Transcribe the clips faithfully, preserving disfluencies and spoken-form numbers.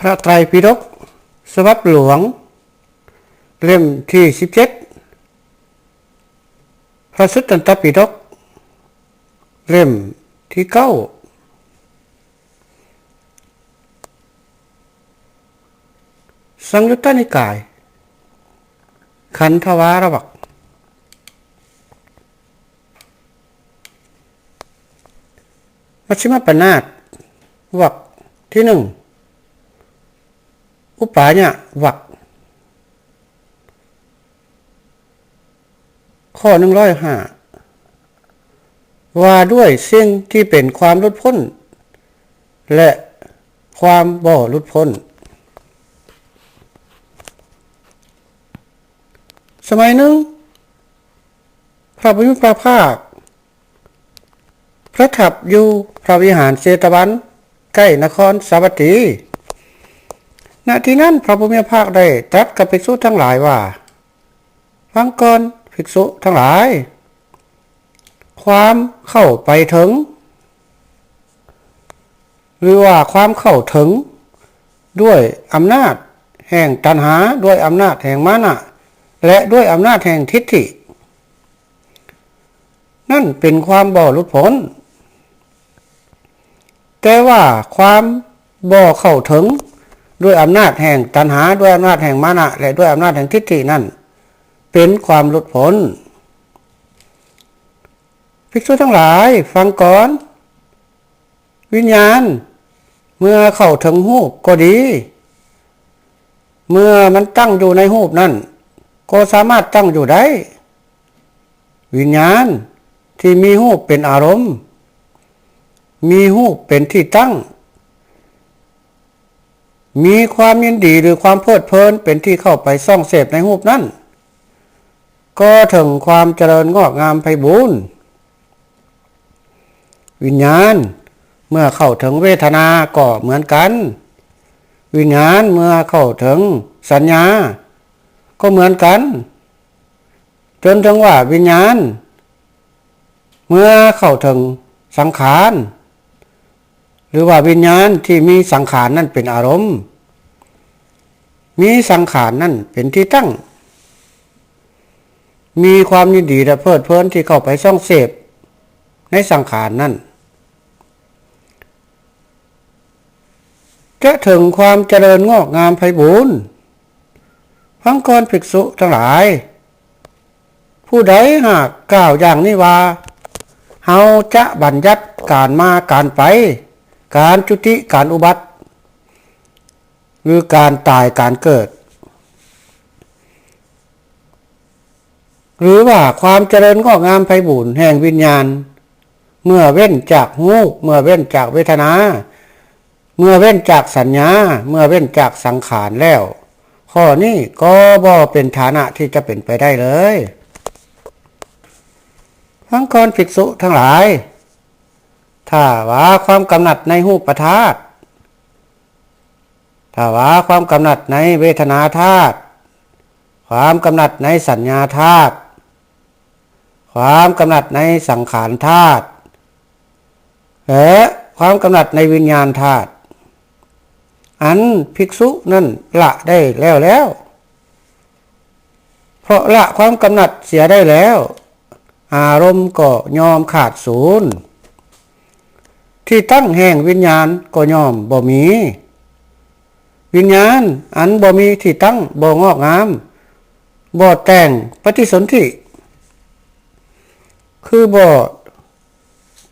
พระไตรปิฎกฉบับหลวง เล่มที่สิบเจ็ด พระสุตตันตปิฎก เล่มที่เก้า สังยุตตนิกาย ขันธวารวรรค มัชฌิมปนาต วรรคที่หนึ่ง อุปายะวรรค ข้อหนึ่งร้อยห้า ว่าด้วยสิ่งที่เป็นความหลุดพ้น และความบ่หลุดพ้น สมัยหนึ่ง พระผู้มีพระภาค ประทับอยู่พระวิหารเชตวัน ใกล้นครสาวัตถี ณ ที่นั้นพระผู้มีพระภาคได้ตรัสกับภิกษุทั้งหลายว่า ฟังก่อนภิกษุทั้งหลาย ความเข้าไปถึง หรือว่าความเข้าถึง ด้วยอำนาจแห่งตัณหา ด้วยอำนาจแห่งมานะ และด้วยอำนาจแห่งทิฏฐิ นั่นเป็นความบ่หลุดพ้น แต่ว่าความบ่เข้าถึง ด้วยอำนาจแห่งตัณหา ด้วยอำนาจแห่งมานะ และด้วยอำนาจแห่งทิฏฐินั่น เป็นความหลุดพ้น ภิกษุทั้งหลาย ฟังก่อน วิญญาณ เมื่อเข้าถึงรูปก็ดี เมื่อมันตั้งอยู่ในรูปนั่น ก็สามารถตั้งอยู่ได้ วิญญาณที่มีรูปเป็นอารมณ์ มีรูปเป็นที่ตั้ง มีความยินดีหรือความเพลิดเพลินเป็นที่เข้าไปส่องเสพในรูปนั้น ก็ถึงความเจริญงอกงามไพบูลย์ วิญญาณ เมื่อเข้าถึงเวทนาก็เหมือนกัน วิญญาณเมื่อเข้าถึงสัญญา ก็เหมือนกัน จนถึงว่าวิญญาณ เมื่อเข้าถึงสังขาร หรือว่าวิญญาณที่มีสังขารนั่นเป็นอารมณ์ มีสังขารนั่นเป็นที่ตั้ง มีความยินดีและเพลิดเพลินที่เข้าไปส่องเสพในสังขารนั่น จะถึงความเจริญงอกงามไพบูลย์ ฟังก่อนภิกษุทั้งหลาย ผู้ใดหากกล่าวอย่างนี้ว่า เฮาจะบัญญัติการมาการไป การจุติ การอุบัติ หรือการตาย การเกิด หรือว่าความเจริญงอกงามไพบูลย์แห่งวิญญาณ เมื่อเว้นจากรูป เมื่อเว้นจากเวทนา เมื่อเว้นจากสัญญา เมื่อเว้นจากสังขารแล้ว ข้อนี้ก็บ่เป็นฐานะที่จะเป็นไปได้เลย ฟังก่อนภิกษุทั้งหลาย ถ้าว่าความกำหนัดในรูปธาตุ ถ้าว่าความกำหนัดในเวทนาธาตุ ความกำหนัดในสัญญาธาตุ ความกำหนัดในสังขารธาตุ และความกำหนัดในวิญญาณธาตุ อันภิกษุนั้นละได้แล้วแล้ว เพราะละความกำหนัดเสียได้แล้ว อารมณ์ก็ย่อมขาดสูญ ที่ตั้งแห่งวิญญาณก็ย่อมบ่มี วิญญาณอันบ่มีที่ตั้ง บ่งอกงาม บ่แต่งปฏิสนธิ คือบ่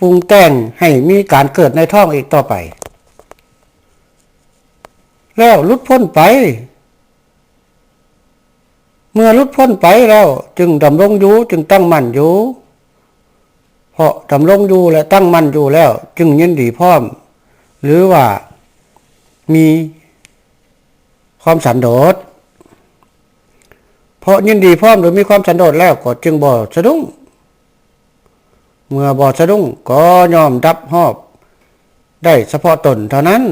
ปรุงแต่งให้มีการเกิดในท้องอีกต่อไป แล้วหลุดพ้นไป เมื่อหลุดพ้นไปแล้วจึงดำรงอยู่ จึงตั้งมั่นอยู่ เพราะดำรงอยู่และตั้งมั่นอยู่แล้วจึงยินดีพร้อม หรือว่ามีความสันโดษ เพราะยินดีพร้อมหรือมีความสันโดษแล้วก็จึงบ่สะดุ้ง เมื่อบ่สะดุ้งก็ย่อมดับรอบได้เฉพาะตนเท่านั้น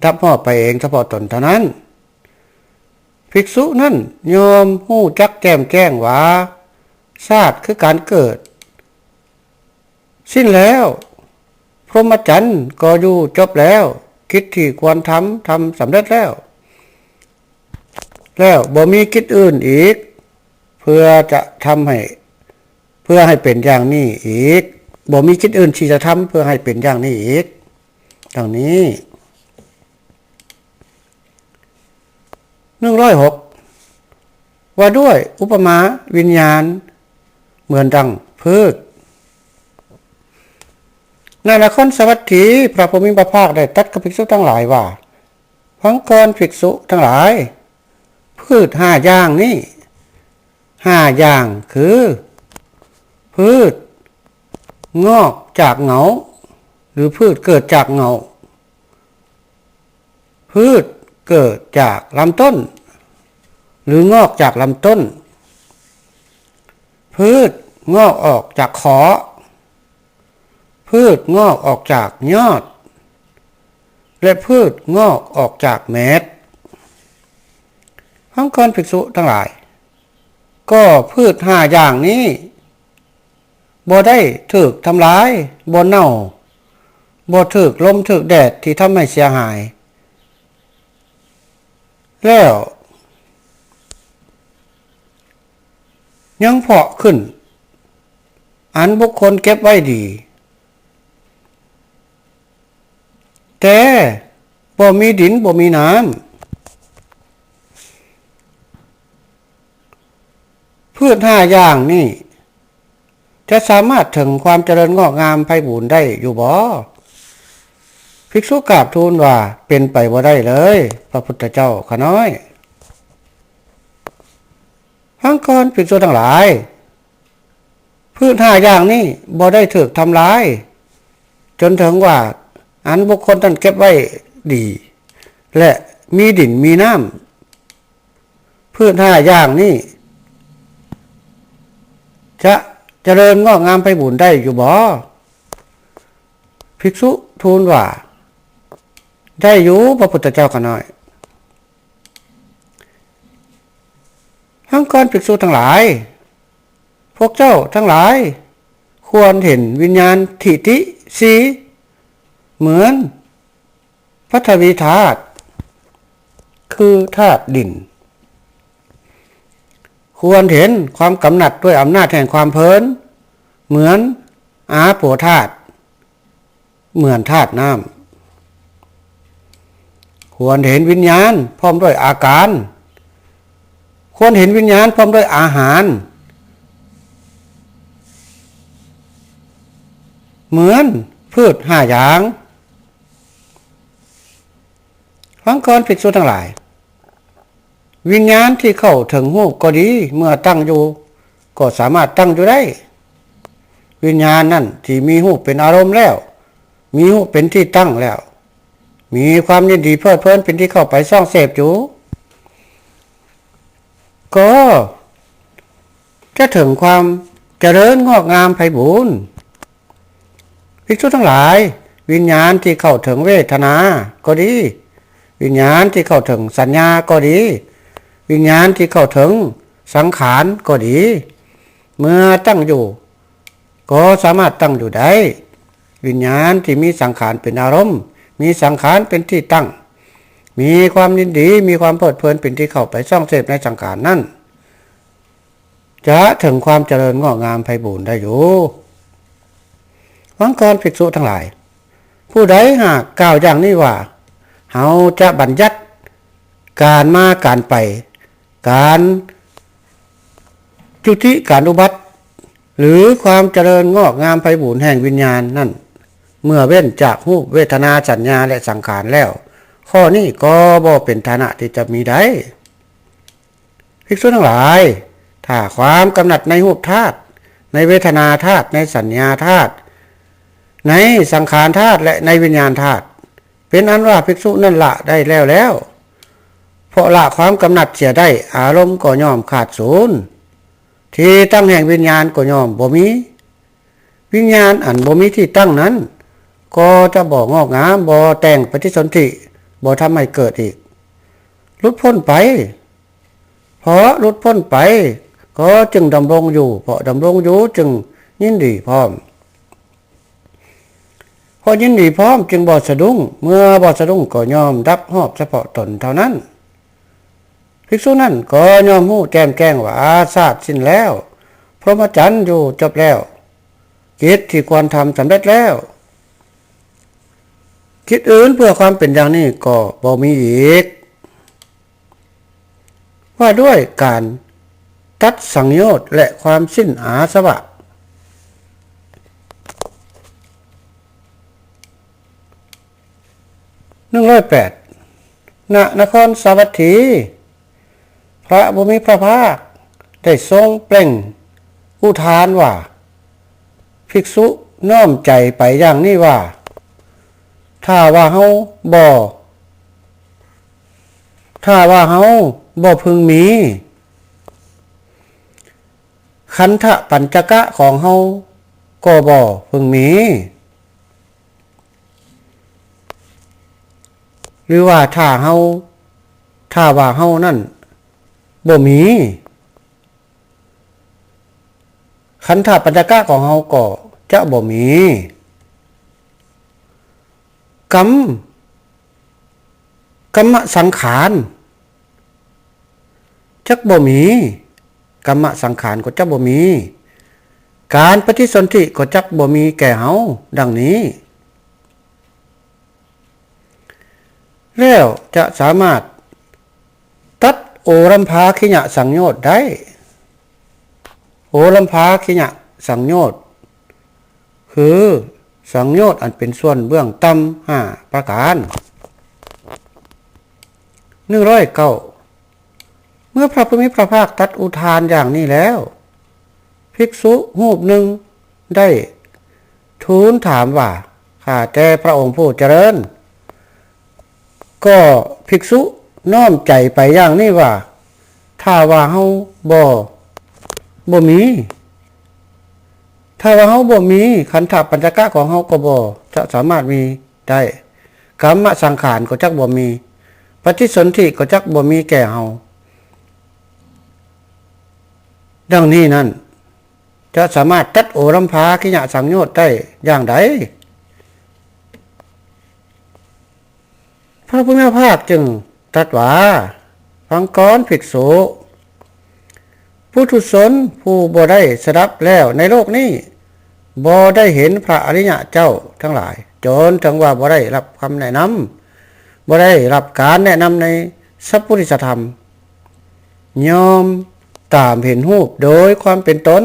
ดับรอบไปเองเฉพาะตนเท่านั้น ภิกษุนั้นย่อมฮู้จักแจ่มแจ้งว่า ชาติคือการเกิด สิ้นแล้ว พรหมจรรย์ก็อยู่จบแล้ว แข กิจที่ควรทำ ทำสำเร็จแล้ว แล้วบ่มีกิจอื่นอีก เพื่อจะทำให้ เพื่อให้เป็นอย่างนี้อีก บ่มีกิจอื่นที่จะทำเพื่อให้เป็นอย่างนี้อีก ดังนี้ หนึ่งร้อยหก ว่าด้วยอุปมาวิญญาณเหมือนดังพืช ในนครสาวัตถี พระผู้มีพระภาคได้ตรัสกับภิกษุทั้งหลายว่า ฟังก่อนภิกษุทั้งหลาย พืชห้าอย่างนี้ ห้าอย่างคือ พืชงอกจากเหง้า หรือพืชเกิดจากเหง้า พืชเกิดจากลำต้น หรืองอกจากลำต้น พืชงอกออกจากขอ พืชงอกออกจากยอด และพืชงอกออกจากเม็ด ฟังก่อนภิกษุทั้งหลาย ก็พืชห้าอย่างนี้ บ่ได้ถูกทำลาย บ่เน่า บ่ถูกลมถูกแดดที่ทำให้เสียหาย แล้ว ยังเพาะขึ้น อันบุคคลเก็บไว้ดี แต่บ่มีดินบ่มีน้ำ พืชห้าอย่างนี้ จะสามารถถึงความเจริญงอกงามไพบูลย์ได้อยู่บ่ ภิกษุกราบทูลว่า เป็นไปบ่ได้เลย พระพุทธเจ้าข้าน้อย ฟังก่อนภิกษุทั้งหลาย พืชห้าอย่างนี้บ่ได้ถูกทำลาย จนถึงว่าอันบุคคลนั้นเก็บไว้ดี และมีดินมีน้ำ พืชห้าอย่างนี้ จะเจริญงอกงามไพบูลย์ได้อยู่บ่ ภิกษุทูลว่า ได้อยู่ พระพุทธเจ้าข้าน้อย ฟังก่อนภิกษุทั้งหลาย พวกเจ้าทั้งหลาย ควรเห็นวิญญาณทิฏฐิสี่ เหมือนปฐวีธาตุ คือธาตุดิน ควรเห็นความกำหนัดด้วยอำนาจแห่งความเพลิน เหมือนอาโปธาตุ เหมือนธาตุน้ำ ควรเห็นวิญญาณพร้อมด้วยอาการ ควรเห็นวิญญาณพร้อมด้วยอาหาร เหมือนพืชห้าอย่าง ฟังก่อนภิกษุทั้งหลาย วิญญาณที่เข้าถึงรูปก็ดี เมื่อตั้งอยู่ ก็สามารถตั้งอยู่ได้ วิญญาณนั่นที่มีรูปเป็นอารมณ์แล้ว มีรูปเป็นที่ตั้งแล้ว มีความยินดีเพลิดเพลินเป็นที่เข้าไปซ่องเสพอยู่ ก็จะถึงความเจริญงอกงามไพบูลย์ ภิกษุทั้งหลาย วิญญาณที่เข้าถึงเวทนาก็ดี วิญญาณที่เข้าถึงสัญญาก็ดี วิญญาณที่เข้าถึงสังขารก็ดี เมื่อตั้งอยู่ ก็สามารถตั้งอยู่ได้ วิญญาณที่มีสังขารเป็นอารมณ์ มีสังขารเป็นที่ตั้ง มีความยินดี มีความเพลิดเพลินเป็นที่เข้าไปซ่องเสพในสังขารนั้น จะถึงความเจริญงอกงามไพบูลย์ได้อยู่ ฟังก่อนภิกษุทั้งหลาย ผู้ใดหากกล่าวอย่างนี้ว่า เฮาจะบัญญัติการมาการไป การจุติการอุบัติ หรือความเจริญงอกงามไพบูลย์แห่งวิญญาณนั่น เมื่อเว้นจากรูปเวทนาสัญญาและสังขารแล้ว ข้อนี้ก็บ่เป็นฐานะที่จะมีได้ ภิกษุทั้งหลาย ถ้าความกำหนัดในรูปธาตุ ในเวทนาธาตุ ในสัญญาธาตุ ในสังขารธาตุ และในวิญญาณธาตุ เป็นอันว่าภิกษุนั้นละได้แล้วแล้ว เพราะละความกำหนัดเสียได้ อารมณ์ก็ย่อมขาดสูญ ที่ตั้งแห่งวิญญาณก็ย่อมบ่มี วิญญาณอันบ่มีที่ตั้งนั้น ก็จะบ่งอกงาม บ่แต่งปฏิสนธิ บ่ทำให้เกิดอีก หลุดพ้นไป เพราะหลุดพ้นไป ก็จึงดำรงอยู่ เพราะดำรงอยู่จึงยินดีพร้อม เพราะยินดีพร้อมจึงบ่สะดุ้ง เมื่อบ่สะดุ้งก็ย่อมดับรอบเฉพาะตนเท่านั้น ภิกษุนั้นก็ย่อมฮู้แจ่มแจ้งว่าชาติสิ้นแล้ว พรหมจรรย์อยู่จบแล้ว กิจที่ควรทำสำเร็จแล้ว กิจอื่นเพื่อความเป็นอย่างนี้ก็บ่มีอีก ว่าด้วยการตัดสังโยชน์และความสิ้นอาสวะ หนึ่งร้อยแปด ณ นครสาวัตถี พระผู้มีพระภาคได้ทรงเปล่งอุทานว่า ภิกษุน้อมใจไปอย่างนี้ว่า ถ้าว่าเฮาบ่ ถ้าว่าเฮาบ่พึงมี ขันธปัญจกะของเฮาก็บ่พึงมี หรือว่าถ้าเฮา ถ้าว่าเฮานั่นบ่มี ขันธปัญจกะของเฮาก็จะบ่มี กรรม กรรมสังขาร จักบ่มี กรรมสังขารก็จักบ่มี การปฏิสนธิก็จักบ่มีแก่เฮา ดังนี้ แล้วจะสามารถตัดโอรัมภาคิยะสังโยชน์ได้ โอรัมภาคิยะสังโยชน์ คือสังโยชน์อันเป็นส่วนเบื้องต่ำห้าประการ หนึ่งร้อยเก้า เมื่อพระผู้มีพระภาคตรัสอุทานอย่างนี้แล้ว ภิกษุรูปหนึ่งได้ทูลถามว่า ข้าแต่พระองค์ผู้เจริญ ก็ภิกษุน้อมใจไปอย่างนี้ว่า ถ้าว่าเฮาบ่ บ่มี ถ้าว่าเฮาบ่มี ขันธปัญจกะของเฮาก็บ่จะสามารถมีได้ กรรมสังขารก็จักบ่มี ปฏิสนธิก็จักบ่มีแก่เฮา ดังนี้นั้น จะสามารถตัดโอรัมภาคิยะสังโยชน์ได้อย่างใด พระผู้มีพระภาคจึงตรัสว่า ฟังก่อนภิกษุ ปุถุชนผู้บ่ได้สดับแล้วในโลกนี้ บ่ได้เห็นพระอริยะเจ้าทั้งหลาย จนถึงว่าบ่ได้รับคำแนะนำ บ่ได้รับการแนะนำในสัพพุริสธรรม ย่อมตามเห็นรูปโดยความเป็นตน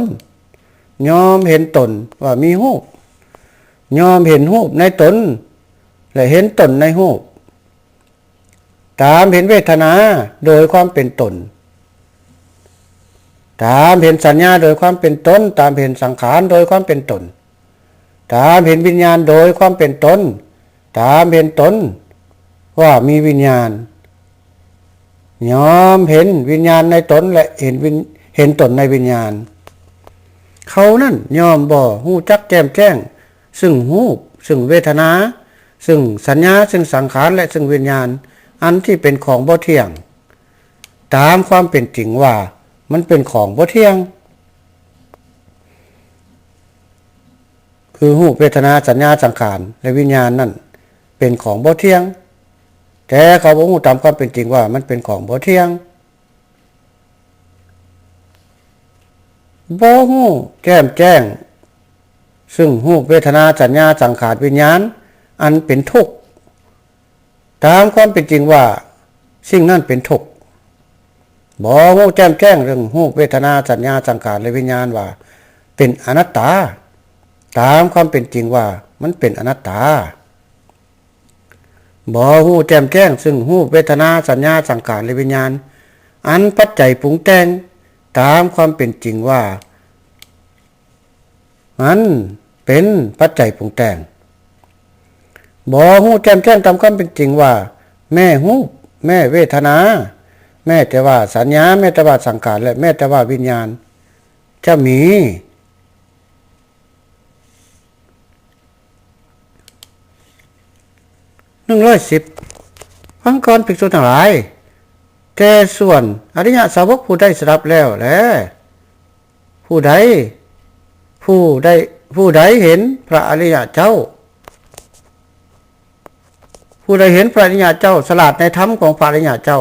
ย่อมเห็นตนว่ามีรูป ย่อมเห็นรูปในตน และเห็นตนในรูป ตามเห็นเวทนาโดยความเป็นตน ตามเห็นสัญญาโดยความเป็นตน ตามเห็นสังขารโดยความเป็นตน ตามเห็นวิญญาณโดยความเป็นตน ตามเห็นตนว่ามีวิญญาณ ย่อมเห็นวิญญาณในตนและเห็นวิญ- เห็นตนในวิญญาณ เขานั้นย่อมบ่ฮู้จักแจ่มแจ้ง ซึ่งรูป ซึ่งเวทนา ซึ่งสัญญา ซึ่งสังขาร และซึ่งวิญญาณ อันที่เป็นของบ่เที่ยง ตามความเป็นจริงว่ามันเป็นของบ่เที่ยง คือรูป เวทนา สัญญา สังขาร และวิญญาณนั่นเป็นของบ่เที่ยง แต่เขาบ่ฮู้ตามความเป็นจริงว่ามันเป็นของบ่เที่ยง บ่ฮู้แจ่มแจ้ง ซึ่งรูป เวทนา สัญญา สังขาร วิญญาณ อันเป็นทุกข์ ตามความเป็นจริงว่าสิ่งนั้นเป็นทุกข์ บ่ฮู้แจ่มแจ้งเรื่องรูป เวทนา สัญญา สังขาร และวิญญาณว่าเป็นอนัตตา ตามความเป็นจริงว่ามันเป็นอนัตตา บ่ฮู้แจ่มแจ้งซึ่งรูป เวทนา สัญญา สังขาร และวิญญาณ อันปัจจัยปรุงแต่ง ตามความเป็นจริงว่ามันเป็นปัจจัยปรุงแต่ง บ่ฮู้แจ่มแจ้งตามความเป็นจริงว่า แม้รูป แม้เวทนา แม้แต่ว่าสัญญา แม้แต่ว่าสังขาร และแม้แต่ว่าวิญญาณ จะมี หนึ่งร้อยสิบ ฟังก่อนภิกษุทั้งหลาย แต่ส่วนอริยสาวกผู้ได้สดับแล้วแล ผู้ใด ผู้ใด ผู้ใดเห็นพระอริยเจ้า ผู้ใดเห็นพระอริยเจ้า ฉลาดในธรรมของพระอริยเจ้า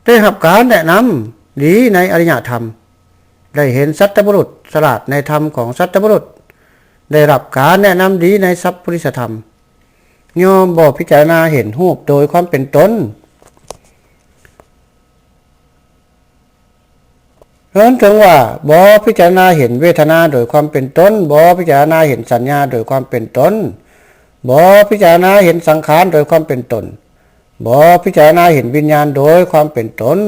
ได้รับการแนะนำดีในอริยธรรม ได้เห็นสัตบุรุษ ฉลาดในธรรมของสัตบุรุษ ได้รับการแนะนำดีในสัพพุริสธรรม ย่อมบ่พิจารณาเห็นรูปโดยความเป็นตน เพิ่นถึงว่าบ่พิจารณาเห็นเวทนาโดยความเป็นตน บ่พิจารณาเห็นสัญญาโดยความเป็นตน บ่พิจารณาเห็นสังขารโดยความเป็นตน บ่พิจารณาเห็นวิญญาณโดยความเป็นตน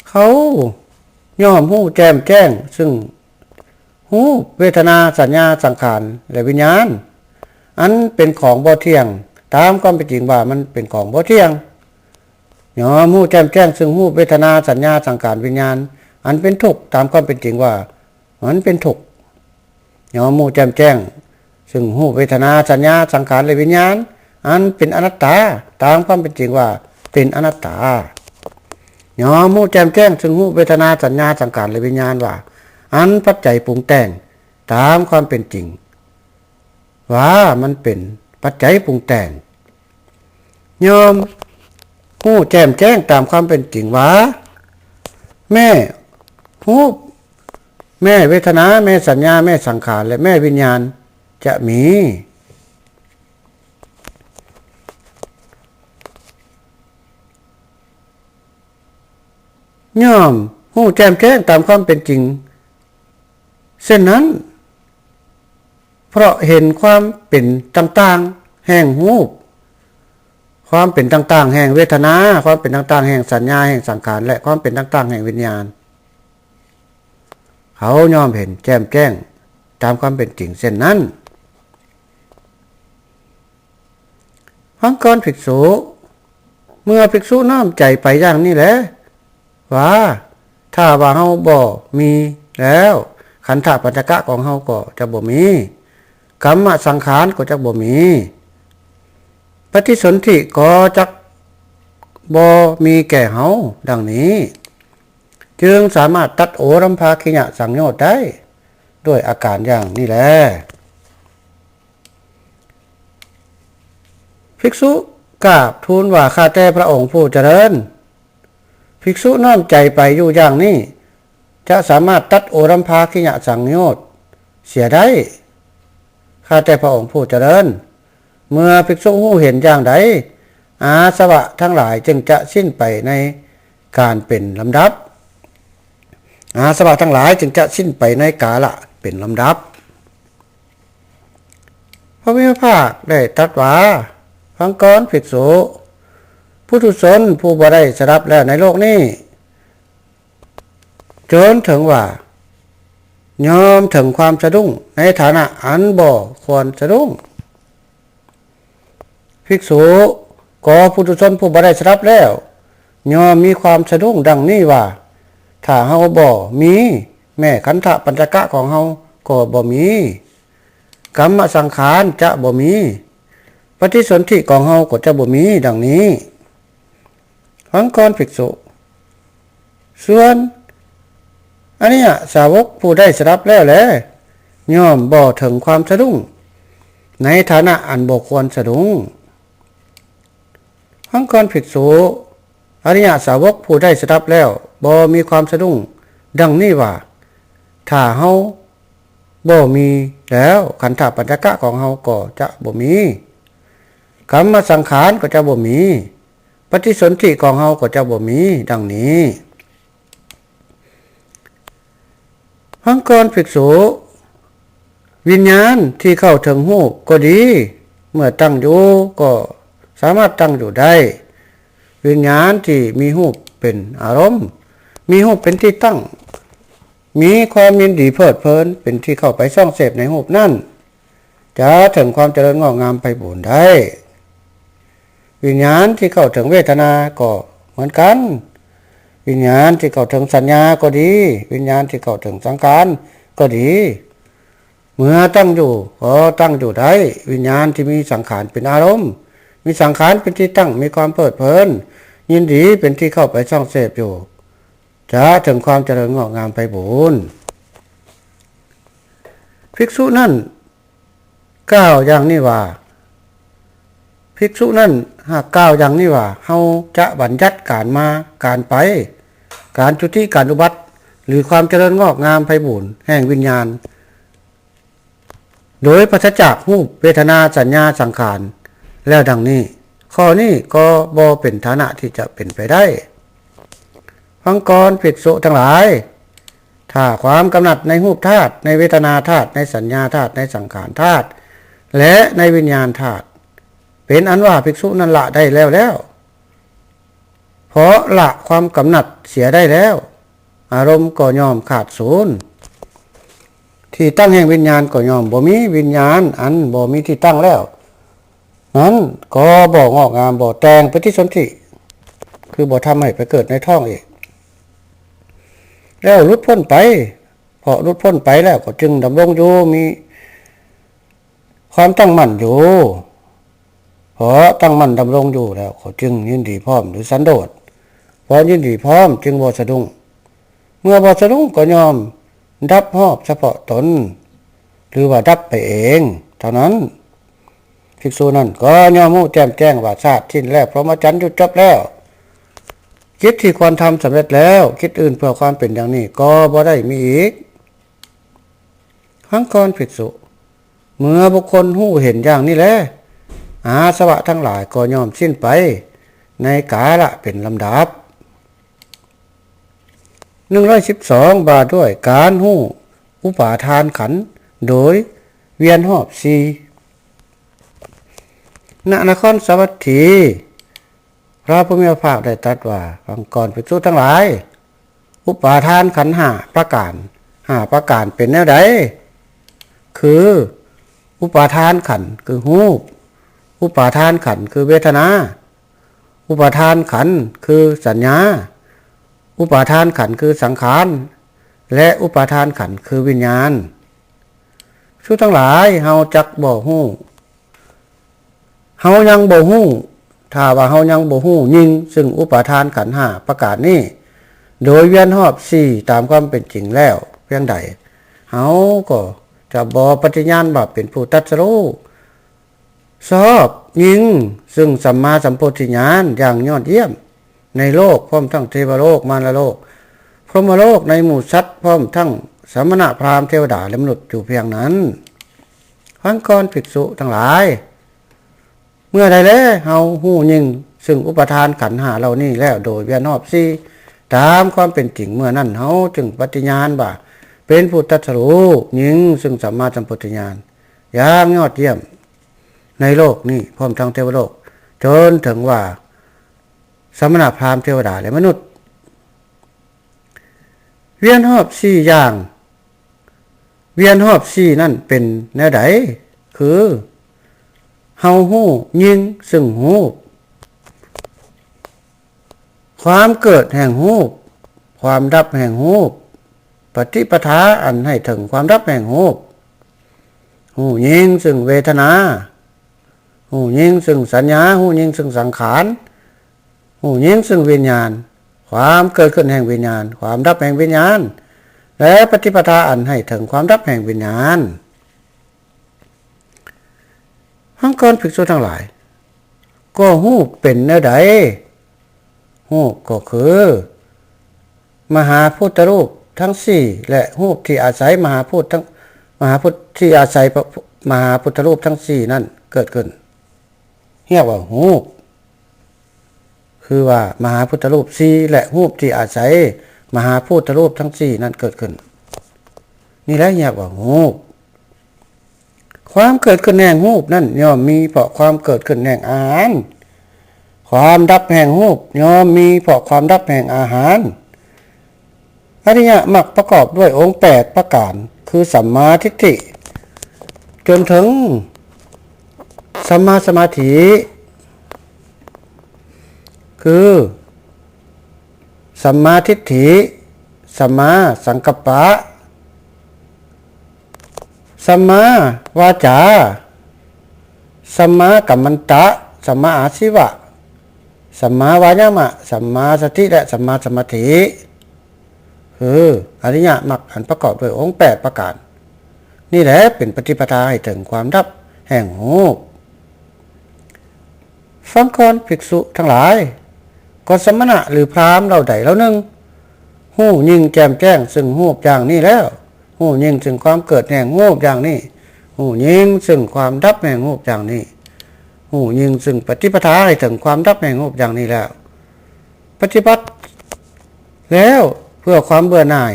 เขาย่อมฮู้แจ่มแจ้งซึ่งรูป เวทนา สัญญา สังขาร และวิญญาณ อันเป็นของบ่เที่ยง ตามความเป็นจริงว่ามันเป็นของบ่เที่ยง ย่อมฮู้แจ่มแจ้งซึ่งรูป เวทนา สัญญา สังขาร วิญญาณ อันเป็นทุกข์ ตามความเป็นจริงว่ามันเป็นทุกข์ ย่อมฮู้แจ่มแจ้งซึ่งรูป เวทนา สัญญา สังขาร และวิญญาณ อันเป็นอนัตตา ตามความเป็นจริงว่าเป็นอนัตตา ย่อมฮู้แจ่มแจ้งซึ่งรูป เวทนา สัญญา สังขาร และวิญญาณว่า อันปัจจัยปรุงแต่ง ตามความเป็นจริง ว่ามันเป็นปัจจัยปรุงแต่ง ย่อมฮู้แจ่มแจ้งตามความเป็นจริงว่า แม่รูป แม่เวทนา แม่สัญญา แม่สังขาร และแม่วิญญาณจะมี ย่อมฮู้แจ่มแจ้งตามความเป็นจริง เช่นนั้น เพราะเห็นความเป็นต่างๆ แห่งรูป ความเป็นต่างๆ แห่งเวทนา ความเป็นต่างๆ แห่งสัญญา แห่งสังขาร และความเป็นต่างๆ แห่งวิญญาณ เขาย่อมเห็นแจ่มแจ้งตามความเป็นจริงเช่นนั้น ฟังก่อนภิกษุ เมื่อภิกษุน้อมใจไปอย่างนี้แล ว่า ถ้าว่าเฮาบ่มีแล้ว ขันธปัญจกะของเฮาก็จะบ่มี กัมมสังขารก็จะบ่มี ปฏิสนธิก็จักบ่มีแก่เฮา ดังนี้ จึงสามารถตัดโอรัมภาคิยะสังโยชน์ได้ ด้วยอาการอย่างนี้แล ภิกษุกราบทูลว่า ข้าแต่พระองค์ผู้เจริญ ภิกษุน้อมใจไปอยู่อย่างนี้ จะสามารถตัดโอรัมภาคิยะสังโยชน์เสียได้ ข้าแต่พระองค์ผู้เจริญ เมื่อภิกษุฮู้เห็นอย่างใด อาสวะทั้งหลายจึงจะสิ้นไปในการเป็นลำดับ อาสวะทั้งหลายจึงจะสิ้นไปในกาละเป็นลำดับ พระผู้มีพระภาคได้ตรัสว่า ฟังก่อนภิกษุ ปุถุชนผู้บ่ได้สดับแล้วในโลกนี้ จนถึงว่า ย่อมถึงความสะดุ้งในฐานะอันบ่ควรสะดุ้ง ภิกษุ ก็ปุถุชนผู้บ่ได้สดับแล้ว ย่อมมีความสะดุ้งดังนี้ว่า ถ้าเฮาบ่มี แม่ขันธปัญจกะของเฮาก็บ่มี กัมมสังขารจะบ่มี ปฏิสนธิของเฮาก็จะบ่มี ดังนี้ ฟังก่อนภิกษุ ส่วนอริยสาวกผู้ได้สดับแล้วแล ย่อมบ่ถึงความสะดุ้ง ในฐานะอันบ่ควรสะดุ้ง ฟังก่อนภิกษุ อริยสาวกผู้ได้สดับแล้ว บ่มีความสะดุ้ง ดังนี้ว่า ถ้าเฮาบ่มีแล้ว ขันธปัญจกะของเฮาก็จะบ่มี กัมมสังขารก็จะบ่มี ปฏิสนธิของเฮาก็จะบ่มี ดังนี้ ฟังก่อนภิกษุ วิญญาณที่เข้าถึงรูปก็ดี เมื่อตั้งอยู่ก็สามารถตั้งอยู่ได้ วิญญาณที่มีรูปเป็นอารมณ์ มีรูปเป็นที่ตั้ง มีความยินดีเพลิดเพลินเป็นที่เข้าไปส่องเสพในรูปนั้น จะถึงความเจริญงอกงามไพบูลย์ได้ วิญญาณที่เข้าถึงเวทนาก็เหมือนกัน วิญญาณที่เข้าถึงสัญญาก็ดี วิญญาณที่เข้าถึงสังขารก็ดี เมื่อตั้งอยู่ก็ตั้งอยู่ได้ วิญญาณที่มีสังขารเป็นอารมณ์ มีสังขารเป็นที่ตั้ง มีความเพลิดเพลิน ยินดีเป็นที่เข้าไปส่องเสพอยู่ จะถึงความเจริญงอกงามไพบูลย์ ภิ ภิกษุนั้นกล่าวอย่างนี้ว่า ภิกษุนั้นหากกล่าวอย่างนี้ว่า เฮาจะบัญญัติการมา การไป การจุติ การอุบัติ หรือความเจริญงอกงามไพบูลย์แห่งวิญญาณ โดยปราศจากรูป เวทนา สัญญา สังขาร แล้วดังนี้ ข้อนี้ก็บ่เป็นฐานะที่จะเป็นไปได้ ฟังก่อนภิกษุทั้งหลาย ถ้าความกำหนัดในรูปธาตุ ในเวทนาธาตุ ในสัญญาธาตุ ในสังขารธาตุ และในวิญญาณธาตุ เป็นอันว่าภิกษุนั้นละได้แล้วแล้ว เพราะละความกำหนัดเสียได้แล้ว อารมณ์ก็ย่อมขาดสูญ ที่ตั้งแห่งวิญญาณก็ย่อมบ่มี วิญญาณอันบ่มีที่ตั้งแล้ว นั้นก็บ่งอกงาม บ่แต่งปฏิสนธิ คือบ่ทำให้ไปเกิดในท้องอีก แล้วหลุดพ้นไป เพราะหลุดพ้นไปแล้วก็จึงดำรงอยู่ มีความตั้งมั่นอยู่ เพราะตั้งมั่นดำรงอยู่แล้วก็จึงยินดีพร้อมหรือสันโดษ เพราะยินดีพร้อมจึงบ่สะดุ้ง เมื่อบ่สะดุ้งก็ย่อมดับรอบเฉพาะตน หรือว่าดับไปเอง เท่านั้น ภิกษุนั้นก็ย่อมรู้แจ่มแจ้งว่าชาติสิ้นแล้ว พรหมจรรย์หยุดจบแล้ว กิจที่ควรทำสำเร็จแล้ว กิจอื่นเพื่อความเป็นอย่างนี้ก็บ่ได้มีอีก ฟังก่อนภิกษุ เมื่อบุคคลรู้เห็นอย่างนี้แล้ว อาสวะทั้งหลายก็ย่อมสิ้นไป ในกาละเป็นลำดับ หนึ่งร้อยสิบสอง ว่าด้วยการรู้อุปาทานขันธ์โดยเวียนรอบสี่ ณ นครสาวัตถี พระผู้มีพระภาคได้ตรัสว่า ฟังก่อนภิกษุทั้งหลาย อุปาทานขันธ์ห้าประการ ห้าประการเป็นแนวใด คือ อุปาทานขันธ์คือรูป อุปาทานขันธ์คือเวทนา อุปาทานขันธ์คือสัญญา อุปาทานขันธ์คือสังขาร และอุปาทานขันธ์คือวิญญาณ ภิกษุทั้งหลาย เฮาจักบ่ฮู้ เฮายังบ่ฮู้ ถ้าว่าเฮายังบ่ฮู้ยิ่งซึ่งอุปาทานขันธ์ห้าประการนี้ โดยเวียนรอบสี่ตามความเป็นจริงแล้วเพียงใด เฮาก็จะบ่ปฏิญาณว่าเป็นผู้ตรัสรู้ ชอบยิ่งซึ่งสัมมาสัมโพธิญาณอย่างยอดเยี่ยม ในโลกพร้อมทั้งเทวโลก มารโลก พรหมโลก ในหมู่สัตว์พร้อมทั้งสมณะพราหมณ์เทวดาและมนุษย์อยู่เพียงนั้น ฟังก่อนภิกษุทั้งหลาย เมื่อใดแลเฮาฮู้ยิ่งซึ่งอุปาทานขันธ์ห้าเหล่านี้แล้วโดยเวียนรอบสี่ตามความเป็นจริง เมื่อนั้นเฮาจึงปฏิญาณว่าเป็นผู้ตรัสรู้ยิ่งซึ่งสัมมาสัมโพธิญาณอย่างยอดเยี่ยม ในโลกนี้พร้อมทั้งเทวโลก จนถึงว่าสมณะพราหมณ์เทวดาและมนุษย์ เวียนรอบสี่อย่าง เวียนรอบสี่นั่นเป็นแนวใด คือ เฮาฮู้ยิ่งซึ่งรูป ความเกิดแห่งรูป ความดับแห่งรูป ปฏิปทาอันให้ถึงความดับแห่งรูป ฮู้ยิ่งซึ่งเวทนา ฮู้ยิ่งซึ่งสัญญา ฮู้ยิ่งซึ่งสังขาร ฮู้ยิ่งซึ่งวิญญาณ ความเกิดขึ้นแห่งวิญญาณ ความดับแห่งวิญญาณ และปฏิปทาอันให้ถึงความดับแห่งวิญญาณ ฟังก่อนภิกษุทั้งหลาย ก็รูปเป็นแนวใด รูปก็คือ มหาพุทธรูปทั้งสี่ และรูปที่อาศัยมหาพุทธทั้ง มหาพุทธที่อาศัยพระ มหาพุทธรูปทั้งสี่นั้นเกิดขึ้น เรียกว่ารูป คือว่ามหาพุทธรูปสี่ และรูปที่อาศัยมหาพุทธรูปทั้งสี่นั้นเกิดขึ้น นี่แหละเรียกว่ารูป ความเกิดขึ้นแห่งรูปนั้นย่อมมีเพราะความเกิดขึ้นแห่งอาหาร ความดับแห่งรูปย่อมมีเพราะความดับแห่งอาหาร อริยมรรคประกอบด้วยองค์แปดประการ คือสัมมาทิฏฐิ จนถึงสัมมาสมาธิ คือ สัมมาทิฏฐิ สัมมาสังกัปปะ สัมมาวาจา สัมมากัมมันตะ สัมมาอาชีวะ สัมมาวายามะ สัมมาสติ และสัมมาสมาธิ คืออริยมรรคอันประกอบด้วยองค์แปดประการ นี่แหละเป็นปฏิปทาให้ถึงความดับแห่งรูป ฟังก่อนภิกษุทั้งหลาย ก็สมณะหรือพราหมณ์เหล่าใดเหล่าหนึ่ง ฮู้ยิ่งแจ่มแจ้งซึ่งรูปอย่างนี้แล้ว ฮู้ยิ่งซึ่งความเกิดแห่งรูปอย่างนี้ ฮู้ยิ่งซึ่งความดับแห่งรูปอย่างนี้ ฮู้ยิ่งซึ่งปฏิปทาให้ถึงความดับแห่งรูปอย่างนี้แล้ว ปฏิบัติแล้วเพื่อความเบื่อหน่าย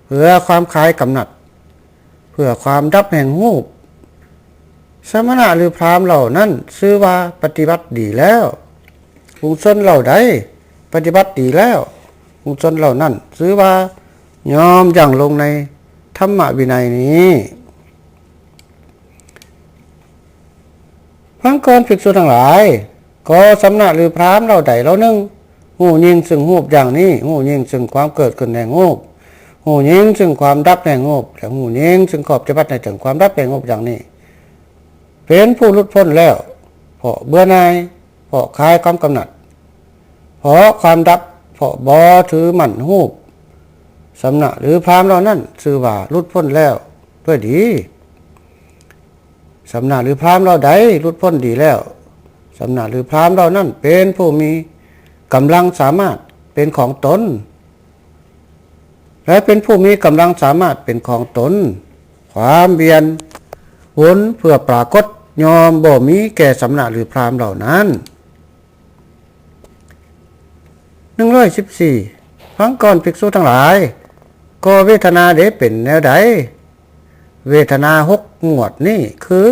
เพื่อความคลายกำหนัด เพื่อความดับแห่งรูป สมณะหรือพราหมณ์เหล่านั้นชื่อว่าปฏิบัติดีแล้ว ปุถุชนเหล่าใดปฏิบัติดีแล้ว ปุถุชนเหล่านั้นชื่อว่าย่อมยังลงในธรรมวินัยนี้ ฟังก่อนภิกษุทั้งหลาย ก็สมณะหรือพราหมณ์เหล่าใดเหล่าหนึ่ง ฮู้ยิ่งซึ่งรูปอย่างนี้ ฮู้ยิ่งซึ่งความเกิดขึ้นแห่งรูป ฮู้ยิ่งซึ่งความดับแห่งรูป และฮู้ยิ่งซึ่งข้อปฏิบัติให้ถึงความดับแห่งรูปอย่างนี้ เป็นผู้หลุดพ้นแล้ว เพราะเบื่อหน่าย เพราะคลายความกำหนัด เพราะความดับ เพราะบ่ถือมั่นรูป สมณะหรือพราหมณ์เหล่านั้นชื่อว่าหลุดพ้นแล้วด้วยดี สมณะหรือพราหมณ์เหล่าใดหลุดพ้นดีแล้ว สมณะหรือพราหมณ์เหล่านั้นเป็นผู้มีกำลังสามารถเป็นของตน และเป็นผู้มีกำลังสามารถเป็นของตน ความเวียนวนเพื่อปรากฏย่อมบ่มีแก่สมณะหรือพราหมณ์เหล่านั้น หนึ่งร้อยสิบสี่ ฟังก่อนภิกษุทั้งหลาย ก็เวทนาเดเป็นแนวใด เวทนาหกหมวดนี้คือ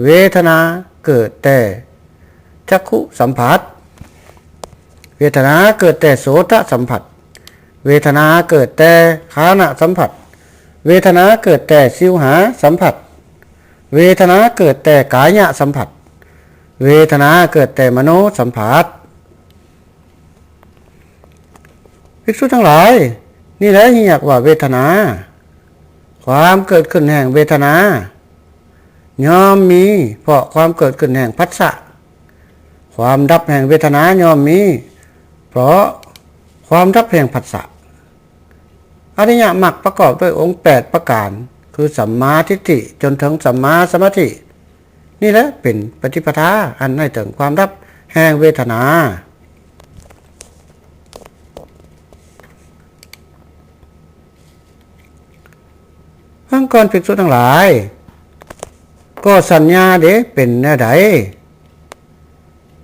เวทนาเกิดแต่จักขุสัมผัส เวทนาเกิดแต่โสตสัมผัส เวทนาเกิดแต่ฆานะสัมผัส เวทนาเกิดแต่ชิวหาสัมผัส เวทนาเกิดแต่กายะสัมผัส เวทนาเกิดแต่มโนสัมผัส ภิกษุทั้งหลาย นี่แหละเรียกว่าเวทนา ความเกิดขึ้นแห่งเวทนา ย่อมมีเพราะความเกิดขึ้นแห่งผัสสะ ความดับแห่งเวทนาย่อมมี เพราะความดับแห่งผัสสะ อริยมรรคประกอบด้วยองค์แปดประการ คือสัมมาทิฏฐิจนถึงสัมมาสมาธิ นี่แหละเป็นปฏิปทาอันให้ถึงความดับแห่งเวทนา ฟังก่อนภิกษุทั้งหลาย ก็สัญญาเดเป็นแนวใด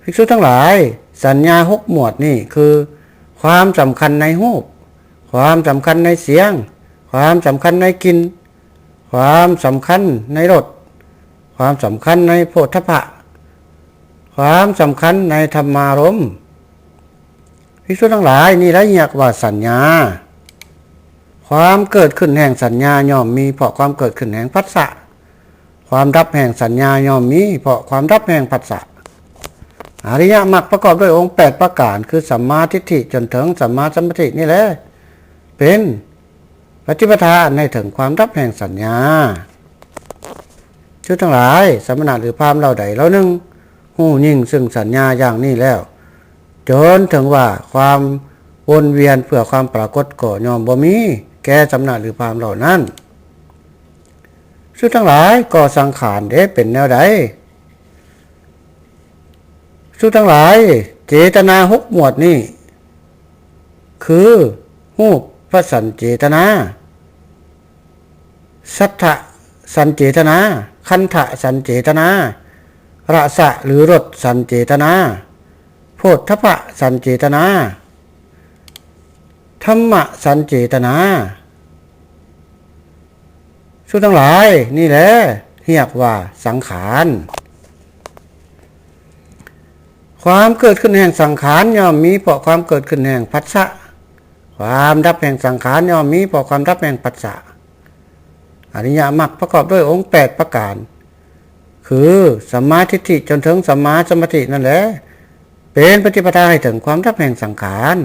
ภิกษุทั้งหลาย สัญญาหกหมวดนี่คือ ความสำคัญในรูป ความสำคัญในเสียง ความสำคัญในกลิ่น ความสำคัญในรส ความสำคัญในโผฏฐัพพะ ความสำคัญในธรรมารมณ์ ภิกษุทั้งหลาย นี่แหละเรียกว่าสัญญา ความเกิดขึ้นแห่งสัญญาย่อมมีเพราะความเกิดขึ้นแห่งผัสสะ ความดับแห่งสัญญาย่อมมีเพราะความดับแห่งผัสสะ อริยมรรคประกอบด้วยองค์แปดประการ คือสัมมาทิฏฐิจนถึงสัมมาสมาธินี่แหละ เป็นปฏิปทาอันให้ถึงความดับแห่งสัญญา ภิกษุทั้งหลาย สมณะหรือพราหมณ์เหล่าใดเหล่าหนึ่ง ฮู้ยิ่งซึ่งสัญญาอย่างนี้แล้ว จนถึงว่าความวนเวียนเพื่อความปรากฏก็ย่อมบ่มีแก่สมณะหรือพราหมณ์เหล่านั้น ภิกษุทั้งหลาย ก็สังขารเดเป็นแนวใด ภิกษุทั้งหลาย เจตนาหกหมวดนี้ คือ รูปสัญเจตนา สัทธะสัญเจตนา คันธะสัญเจตนา รสะหรือรสสัญเจตนา โผฏฐัพพะสัญเจตนา ธัมมะสัญเจตนา ภิกษุทั้งหลาย นี่แหละเรียกว่าสังขาร ความเกิดขึ้นแห่งสังขารย่อมมีเพราะความเกิดขึ้นแห่งผัสสะ ความดับแห่งสังขารย่อมมีเพราะความดับแห่งผัสสะ อริยมรรคประกอบด้วยองค์แปดประการ คือสัมมาทิฏฐิจนถึงสัมมาสมาธินั่นแหละ เป็นปฏิปทาให้ถึงความดับแห่งสังขาร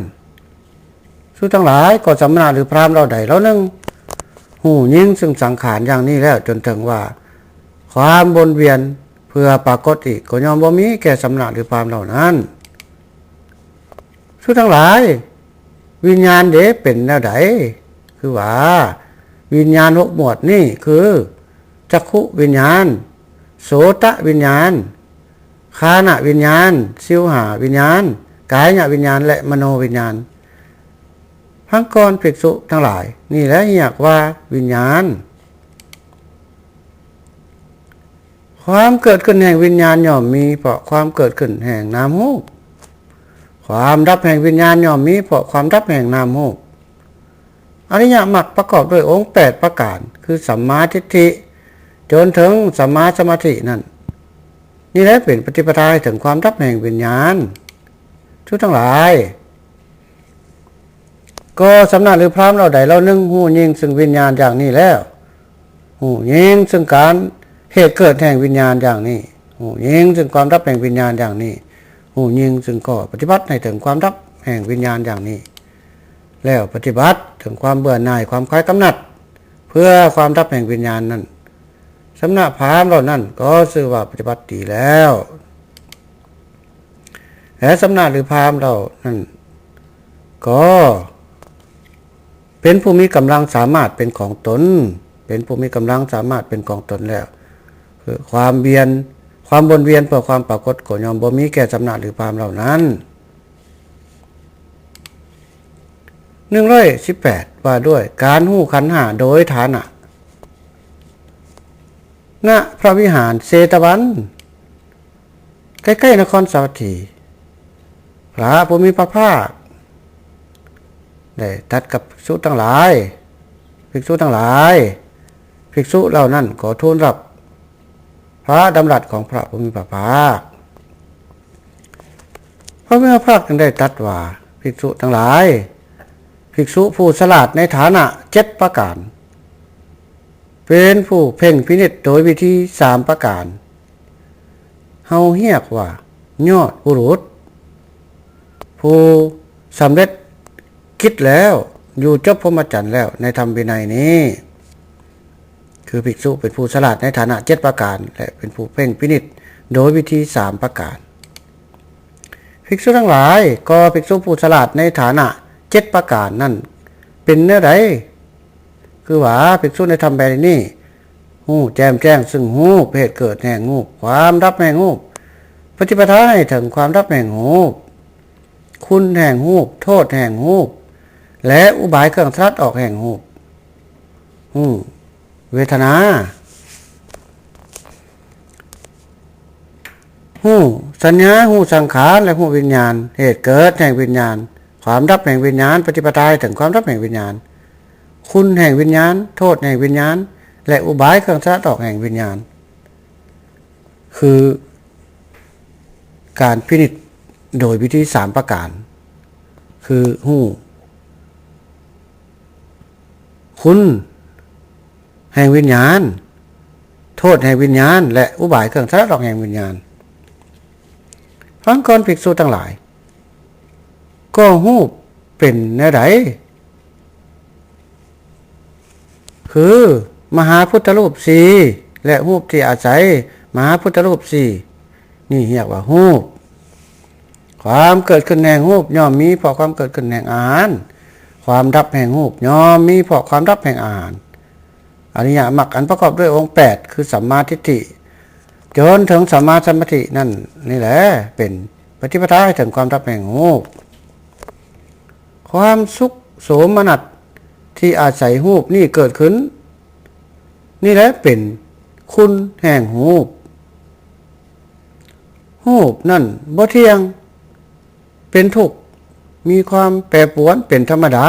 ภิกษุทั้งหลาย ก็สมณะหรือพราหมณ์เหล่าใดเหล่าหนึ่ง ฮู้ยิ่งซึ่งสังขารอย่างนี้แล้วจนถึงว่า ความวนเวียนเพื่อปรากฏอีกก็ย่อมบ่มีแก่สมณะหรือพราหมณ์เหล่านั้น ภิกษุทั้งหลาย วิญญาณเดเป็นแนวใด คือว่า วิญญาณหกหมวดนี่คือ จักขุวิญญาณ โสตวิญญาณ ฆานะวิญญาณ ชิวหาวิญญาณ กายวิญญาณ และมโนวิญญาณ พังกรภิกษุทั้งหลาย นี่แหละเรียกว่าวิญญาณ ความเกิดขึ้นแห่งวิญญาณย่อมมีเพราะความเกิดขึ้นแห่งนามรูป ความดับแห่งวิญญาณย่อมมีเพราะความดับแห่งนามรูป อริยมรรคประกอบด้วยองค์แปดประการ คือสัมมาทิฏฐิ จนถึงสัมมาสมาธินั้น นี่แหละเป็นปฏิปทาให้ถึงความดับแห่งวิญญาณ ทุกทั้งหลาย ก็สมณะหรือพราหมณ์เหล่าใดเหล่าหนึ่งฮู้ยิ่งซึ่งวิญญาณอย่างนี้แล้ว ฮู้ยิ่งซึ่งการเหตุเกิดแห่งวิญญาณอย่างนี้ ฮู้ยิ่งซึ่งความดับแห่งวิญญาณอย่างนี้ ฮู้ยิ่งซึ่งข้อปฏิบัติให้ถึงความดับแห่งวิญญาณอย่างนี้ แล้วปฏิบัติถึงความเบื่อหน่ายความคลายกำหนัด เพื่อความดับแห่งวิญญาณนั้น สมณะพราหมณ์เหล่านั้นก็ชื่อว่าปฏิบัติดีแล้ว และสมณะหรือพราหมณ์เหล่านั้นก็ เป็นผู้มีกำลังสามารถเป็นของตน เป็นผู้มีกำลังสามารถเป็นของตนแล้ว คือความเวียน ความวนเวียนเพื่อความปรากฏก็ย่อมบ่มีแก่สมณะหรือพราหมณ์เหล่านั้น หนึ่งร้อยสิบแปด ว่าด้วยการฮู้ขันธ์ห้าโดยฐานะ ณ พระวิหารเชตวัน ใกล้ๆนครสาวัตถี พระผู้มีพระภาค ได้ตรัสกับภิกษุทั้งหลาย ภิกษุทั้งหลาย ภิกษุเหล่านั้นก็ทูลรับพระดำรัสของพระผู้มีพระภาค พระผู้มีพระภาคจึงได้ตรัสว่า ภิกษุทั้งหลาย ภิกษุผู้ฉลาดในฐานะเจ็ดประการ เป็นผู้เพ่งพินิจโดยวิธีสามประการ เฮาเรียกว่ายอดบุรุษ ผู้สำเร็จกิจแล้ว อยู่จบพรหมจรรย์แล้วในธรรมวินัยนี้ คือภิกษุเป็นผู้ฉลาดในฐานะเจ็ดประการ และเป็นผู้เพ่งพินิจโดยวิธีสามประการ ภิกษุทั้งหลาย ก็ภิกษุผู้ฉลาดในฐานะเจ็ดประการนั้นเป็นแนวใด คือว่าภิกษุในธรรมแบบนี้ ฮู้แจ่มแจ้งซึ่งรูป เหตุเกิดแห่งรูป ความดับแห่งรูป ปฏิปทาให้ถึงความดับแห่งรูป คุณแห่งรูป โทษแห่งรูป และอุบายเครื่องสลัดออกแห่งรูป ฮู้เวทนา ฮู้สัญญา ฮู้สังขาร และฮู้วิญญาณ เหตุเกิดแห่งวิญญาณ ความดับแห่งวิญญาณ ปฏิปทาให้ถึงความดับแห่งวิญญาณ คุณแห่งวิญญาณ โทษแห่งวิญญาณ และอุบายเครื่องสลัดออกแห่งวิญญาณ คือการพินิจโดยวิธีสามประการ คือฮู้คุณแห่งวิญญาณ โทษแห่งวิญญาณ และอุบายเครื่องสลัดออกแห่งวิญญาณ พังกรภิกษุทั้งหลาย ก็รูปเป็นแนวใด คือมหาพุทธรูปสี่ และรูปที่อาศัยมหาพุทธรูปสี่ นี่เรียกว่ารูป ความเกิดขึ้นแห่งรูปย่อมมีเพราะความเกิดขึ้นแห่งอาหาร ความดับแห่งรูปย่อมมีเพราะความดับแห่งอาหาร อริยมรรคอันประกอบด้วยองค์แปด คือสัมมาทิฏฐิ จนถึงสัมมาสมาธินั่น นี่แหละเป็นปฏิปทาให้ถึงความดับแห่งรูป ความสุขโสมนัสที่อาศัยรูปนี่เกิดขึ้น นี่แหละเป็นคุณแห่งรูป รูปนั่นบ่เที่ยง เป็นทุกข์ มีความแปรปรวนเป็นธรรมดา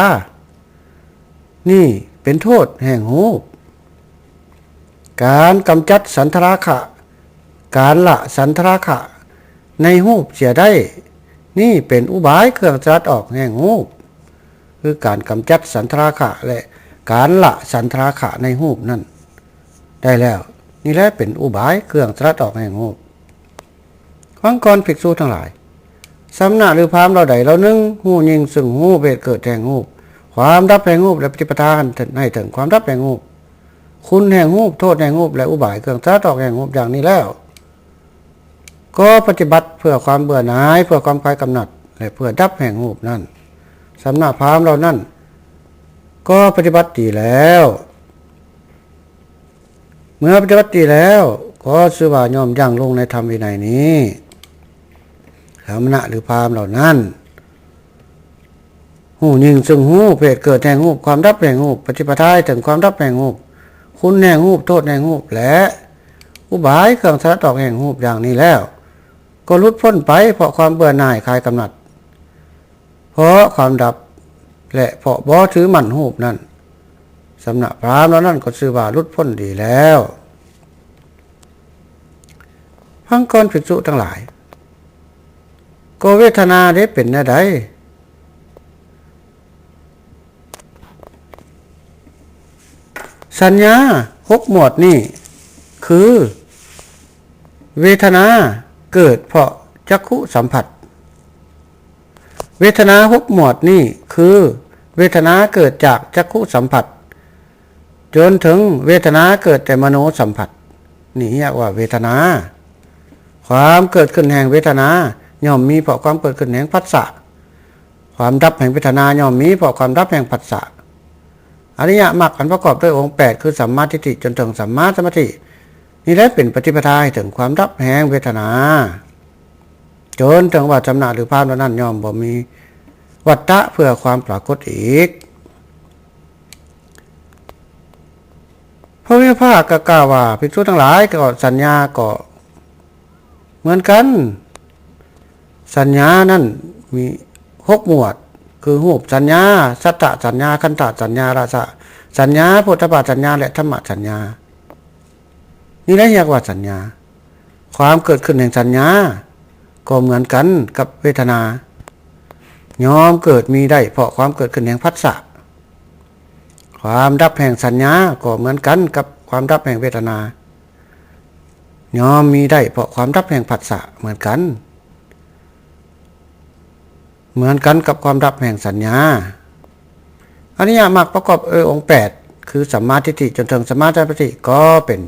นี่เป็นโทษแห่งรูป การกำจัดฉันทราคะ การละฉันทราคะในรูปเสียได้ นี่เป็นอุบายเครื่องสลัดออกแห่งรูป คือการกำจัดฉันทราคะและการละฉันทราคะในรูปนั้น ได้แล้ว นี่แหละเป็นอุบายเครื่องสลัดออกแห่งรูป พังกรภิกษุทั้งหลาย สมณะหรือพราหมณ์เหล่าใดเหล่าหนึ่งฮู้ยิ่งซึ่งรูป เหตุเกิดแห่งรูป ความดับแห่งรูป และปฏิปทาให้ถึงความดับแห่งรูป คุณแห่งรูป โทษแห่งรูป และอุบายเครื่องสลัดออกแห่งรูปอย่างนี้แล้ว ก็ปฏิบัติเพื่อความเบื่อหน่าย เพื่อความคลายกำหนัด และเพื่อดับแห่งรูปนั้น สมณะพราหมณ์เหล่านั้น ก็ปฏิบัติดีแล้ว เมื่อปฏิบัติดีแล้ว ก็ชื่อว่าย่อมยั้งลงในธรรมวินัยนี้ สมณะหรือพราหมณ์เหล่านั้น ฮู้ยิ่งซึ่งฮู้ เหตุเกิดแห่งฮู้ ความดับแห่งฮู้ ปฏิปทาให้ถึงความดับแห่งฮู้ คุณแห่งฮู้ โทษแห่งฮู้ และอุบายเครื่องสลัดออกแห่งฮู้อย่างนี้แล้ว ก็หลุดพ้นไปเพราะความเบื่อหน่ายคลายกำหนัด เพราะความดับ และเพราะบ่ถือมั่นฮู้นั้น สมณะพราหมณ์เหล่านั้นก็ชื่อว่าหลุดพ้นดีแล้ว ฟังก่อนภิกษุทั้งหลาย ก็เวทนาได้เป็นแนวใด สัญญาหกหมวดนี่คือ เวทนาเกิดเพราะจักขุสัมผัส เวทนาหกหมวดนี่คือ เวทนาเกิดจากจักขุสัมผัส จนถึงเวทนาเกิดแต่มโนสัมผัส นี่เรียกว่าเวทนา ความเกิดขึ้นแห่งเวทนา ย่อมมีเพราะความเกิดขึ้นแห่งผัสสะ ความดับแห่งเวทนาย่อมมีเพราะความดับแห่งผัสสะ อริยมรรคอันประกอบด้วยองค์แปดคือสัมมาทิฏฐิจนถึงสัมมาสมาธิ นี่แหละเป็นปฏิปทาให้ถึงความดับแห่งเวทนา จนถึงว่าสมณะหรือพราหมณ์เหล่านั้นย่อมบ่มีวัตตะเพื่อความปรากฏอีก พระวิภาคก็กล่าวว่าภิกษุทั้งหลาย ก็สัญญาก็เหมือนกัน สัญญานั้นมีหกหมวด คือรูปสัญญา สัทธสัญญา คันธสัญญา รสสัญญา โผฏฐัพพสัญญา และธัมมสัญญา นี่แหละเรียกว่าสัญญา ความเกิดขึ้นแห่งสัญญา ก็เหมือนกันกับเวทนา ย่อมเกิดมีได้เพราะความเกิดขึ้นแห่งผัสสะ ความดับแห่งสัญญาก็เหมือนกันกับความดับแห่งเวทนา ย่อมมีได้เพราะความดับแห่งผัสสะเหมือนกัน เหมือนกันกับความดับแห่งสัญญา อริยมรรคประกอบด้วยองค์แปด คือสัมมาทิฏฐิจนถึงสัมมาสมาธิก็เป็น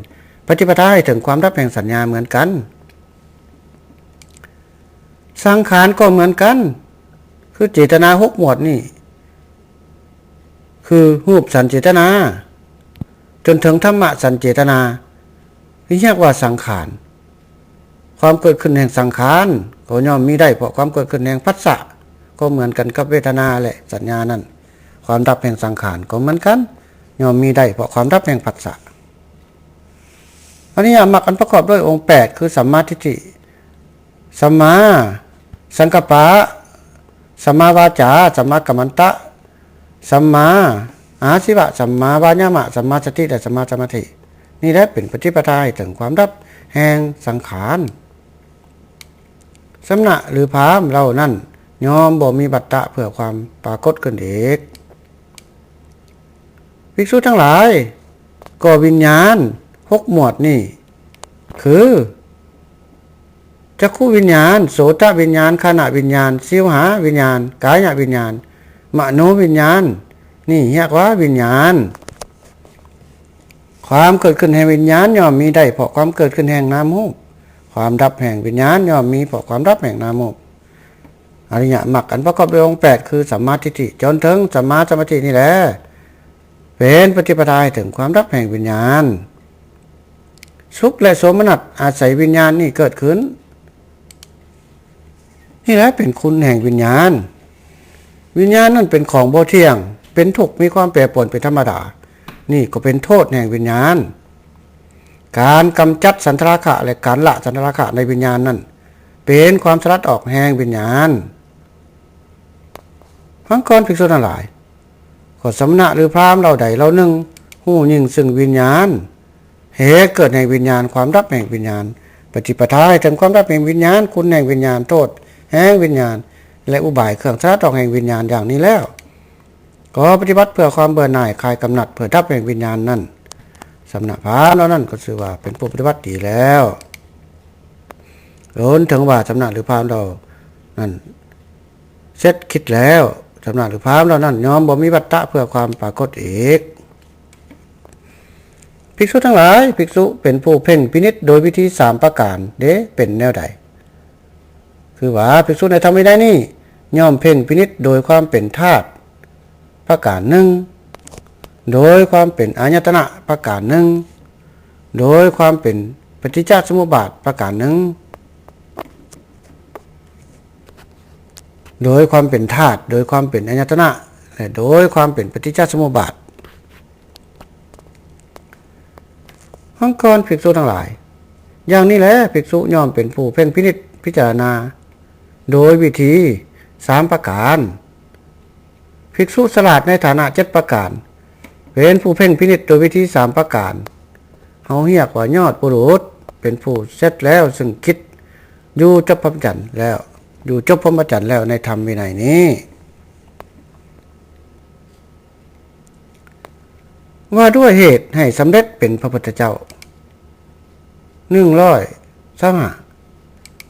ปฏิปทาให้ถึงความดับแห่งสัญญาเหมือนกัน สังขารก็เหมือนกัน คือเจตนาหกหมวดนี่ คือรูปสัญเจตนา จนถึงธัมมสัญเจตนา เรียกว่าสังขาร ความเกิดขึ้นแห่งสังขารก็ย่อมมีได้เพราะความเกิดขึ้นแห่งผัสสะ ก็เหมือนกันกับเวทนาและสัญญานั้น ความดับแห่งสังขารก็เหมือนกัน ย่อมมีได้เพราะความดับแห่งผัสสะ อริยมรรคอันประกอบด้วยองค์แปด คือสัมมาทิฏฐิ สัมมาสังกัปปะ สัมมาวาจา สัมมากัมมันตะ สัมมาอาชีวะ สัมมาวายามะ สัมมาสติ และสัมมาสมาธิ นี่แหละเป็นปฏิปทาให้ถึงความดับแห่งสังขาร สมณะหรือพราหมณ์เหล่านั้นย่อมบ่มีวัตตะเพื่อความปรากฏขึ้นอีก ภิกษุทั้งหลาย ก็วิญญาณหกหมวดนี่ คือ จักขุวิญญาณ โสตวิญญาณ ฆานะวิญญาณ ชิวหาวิญญาณ กายวิญญาณ มโนวิญญาณ นี่เรียกว่าวิญญาณ ความเกิดขึ้นแห่งวิญญาณย่อมมีได้เพราะความเกิดขึ้นแห่งนามรูป ความดับแห่งวิญญาณย่อมมีเพราะความดับแห่งนามรูป อริยมรรคอันประกอบด้วยองค์แปด คือสัมมาทิฏฐิจนถึงสัมมาสมาธินี่แหละ เป็นปฏิปทาให้ถึงความดับแห่งวิญญาณ สุขและโสมนัสอาศัยวิญญาณนี่เกิดขึ้น นี่แหละเป็นคุณแห่งวิญญาณ วิญญาณนั่นเป็นของบ่เที่ยง เป็นทุกข์ มีความแปรปรวนเป็นธรรมดา นี่ก็เป็นโทษแห่งวิญญาณ การกำจัดฉันทราคะและการละฉันทราคะในวิญญาณนั่น เป็นความสลัดออกแห่งวิญญาณ ฟังก่อนภิกษุทั้งหลาย ก็สมณะหรือพราหมณ์เหล่าใดเหล่าหนึ่ง ฮู้ยิ่งซึ่งวิญญาณ เหตุเกิดแห่งวิญญาณ ความดับแห่งวิญญาณ ปฏิปทาให้ถึงความดับแห่งวิญญาณ คุณแห่งวิญญาณ โทษแห่งวิญญาณ และอุบายเครื่องสลัดออกแห่งวิญญาณอย่างนี้แล้ว ก็ปฏิบัติเพื่อความเบื่อหน่ายคลายกำหนัด เพื่อดับแห่งวิญญาณนั่น สมณะพราหมณ์เหล่านั้นก็ชื่อว่าเป็นผู้ปฏิบัติดีแล้ว จนถึงว่าสมณะหรือพราหมณ์เหล่านั้นเสร็จกิจแล้ว สมณะหรือพราหมณ์เหล่านั้นย่อมบ่มีวัตตะเพื่อความปรากฏอีก ภิกษุทั้งหลาย ภิกษุเป็นผู้เพ่งพินิจโดยวิธีสามประการเด้ เป็นแนวใด คือว่าภิกษุในธรรมวินัยนี้ ย่อมเพ่งพินิจโดยความเป็นธาตุประการหนึ่ง โดยความเป็นอายตนะประการหนึ่ง โดยความเป็นปฏิจจสมุปบาทประการหนึ่ง โดยความเป็นธาตุ โดยความเป็นอายตนะ และโดยความเป็นปฏิจจสมุปบาท หั้งก่อนภิกษุทั้งหลาย อย่างนี้แลภิกษุย่อมเป็นผู้เพ่งพินิจพิจารณา โดยวิธีสามประการ ภิกษุฉลาดในฐานะเจ็ดประการ เป็นผู้เพ่งพินิจโดยวิธีสามประการ เฮาเรียกว่ายอดบุรุษ เป็นผู้เสร็จแล้วซึ่งกิจ อยู่จบพรหมจรรย์แล้ว อยู่จบพรหมจรรย์แล้วในธรรมวินัยนี้ ว่าด้วยเหตุให้สำเร็จเป็นพระพุทธเจ้า หนึ่งร้อยสามห้า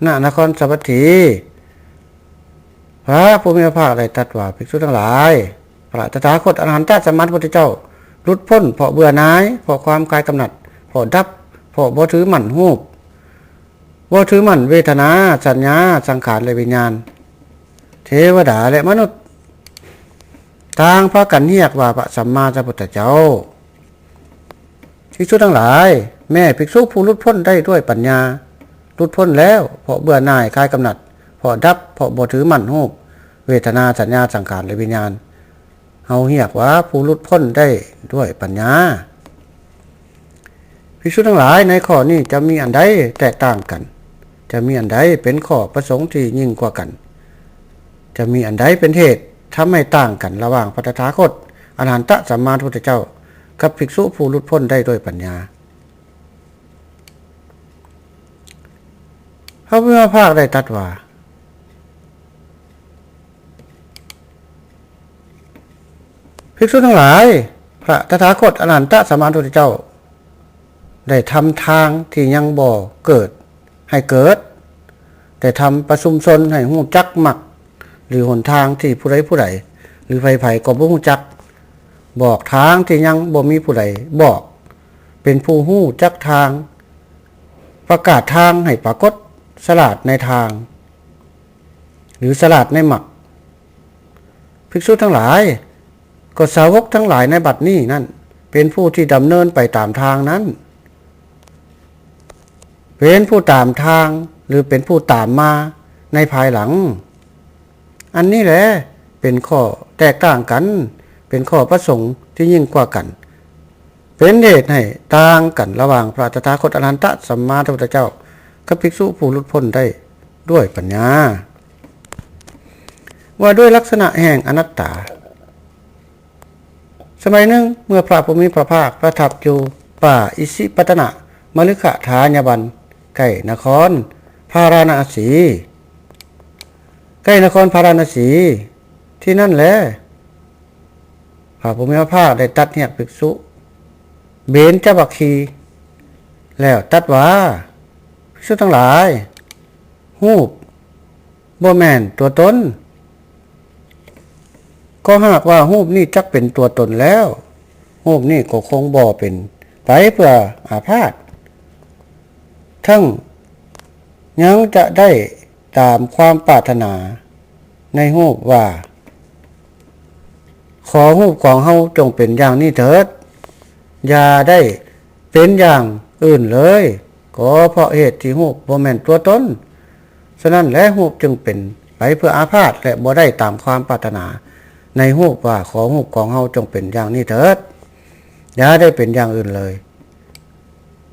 ณ นครสาวัตถี พระผู้มีพระภาคได้ตรัสว่า ภิกษุทั้งหลาย พระตถาคตอรหันตสัมมาสัมพุทธเจ้า หลุดพ้นเพราะเบื่อหน่าย เพราะความคลายกำหนัด เพราะดับ เพราะบ่ถือมั่นรูป บ่ถือมั่นเวทนา สัญญา สังขาร และวิญญาณ เทวดาและมนุษย์ ต่างพากันเรียกว่าพระสัมมาสัมพุทธเจ้า ภิกษุทั้งหลาย แม้ภิกษุผู้หลุดพ้นได้ด้วยปัญญา หลุดพ้นแล้ว เพราะเบื่อหน่ายคลายกำหนัด เพราะดับ เพราะบ่ถือมั่นรูป เวทนา สัญญา สังขาร และวิญญาณ เฮาเรียกว่าผู้หลุดพ้นได้ด้วยปัญญา ภิกษุทั้งหลาย ในข้อนี้จะมีอันใดแตกต่างกัน จะมีอันใดเป็นข้อประสงค์ที่ยิ่งกว่ากัน จะมีอันใดเป็นเหตุทำให้ต่างกันระหว่างพระตถาคตอรหันตสัมมาสัมพุทธเจ้า กับภิกษุผู้หลุดพ้นได้ด้วยปัญญา พระผู้มีพระภาคได้ตรัสว่า ภิกษุทั้งหลาย พระตถาคตอรหันตสัมมาสัมพุทธเจ้า ได้ทำทางที่ยังบ่เกิดให้เกิด ได้ทำประชุมชนให้ฮู้จักมรรค หรือหนทางที่ผู้ใดผู้ใด หรือไผๆก็บ่ฮู้จัก บอกทางที่ยังบ่มีผู้ใดบอก เป็นผู้ฮู้จักทาง ประกาศทางให้ปรากฏ ฉลาดในทาง หรือฉลาดในมรรค ภิกษุทั้งหลาย ก็สาวกทั้งหลายในบัดนี้นั้น เป็นผู้ที่ดำเนินไปตามทางนั้น เป็นผู้ตามทาง หรือเป็นผู้ตามมาในภายหลัง อันนี้แหละเป็นข้อแตกต่างกัน เป็นข้อประสงค์ที่ยิ่งกว่ากัน เป็นเหตุให้ต่างกันระหว่างพระตถาคตอรหันตสัมมาสัมพุทธเจ้า กับภิกษุผู้หลุดพ้นได้ด้วยปัญญา ว่าด้วยลักษณะแห่งอนัตตา สมัยหนึ่งเมื่อพระผู้มีพระภาคประทับอยู่ป่าอิสิปตนมฤคทายวัน ใกล้นครพาราณสี ใกล้นครพาราณสี ที่นั่นแล พระผู้มีพระภาคได้ตรัสเรียกภิกษุเบญจวัคคีย์ แล้วตรัสว่า ภิกษุทั้งหลาย รูปบ่แม่นตัวตน ก็หากว่ารูปนี้จักเป็นตัวตนแล้ว รูปนี้ก็คงบ่เป็นไปเพื่ออาพาธ ทั้งยังจะได้ตามความปรารถนาในรูปว่า ขอรูปของเฮาจงเป็นอย่างนี้เถิด อย่าได้เป็นอย่างอื่นเลย ก็เพราะเหตุที่รูปบ่แม่นตัวตน ฉะนั้นแลรูปจึงเป็นไปเพื่ออาพาธ และบ่ได้ตามความปรารถนาในรูปว่า ขอรูปของเฮาจงเป็นอย่างนี้เถิด อย่าได้เป็นอย่างอื่นเลย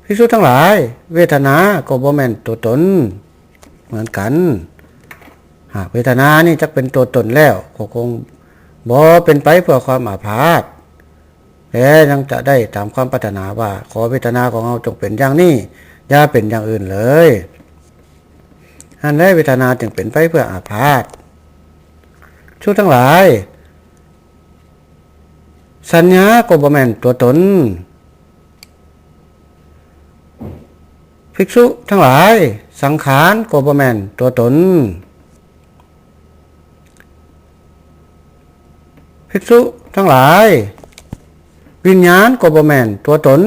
ภิกษุทั้งหลาย เวทนาก็บ่แม่นตัวตนเหมือนกัน หากเวทนานี้จักเป็นตัวตนแล้ว ก็คงบ่เป็นไปเพื่อความอาพาธ และยังจะได้ตามความปรารถนาว่า ขอเวทนาของเฮาจงเป็นอย่างนี้ อย่าเป็นอย่างอื่นเลย อันใดเวทนาจึงเป็นไปเพื่ออาพาธ ภิกษุทั้งหลาย สัญญาก็บ่แม่นตัวตน ภิกษุทั้งหลาย สังขารก็บ่แม่นตัวตน ภิกษุทั้งหลาย วิญญาณก็บ่แม่นตัวตน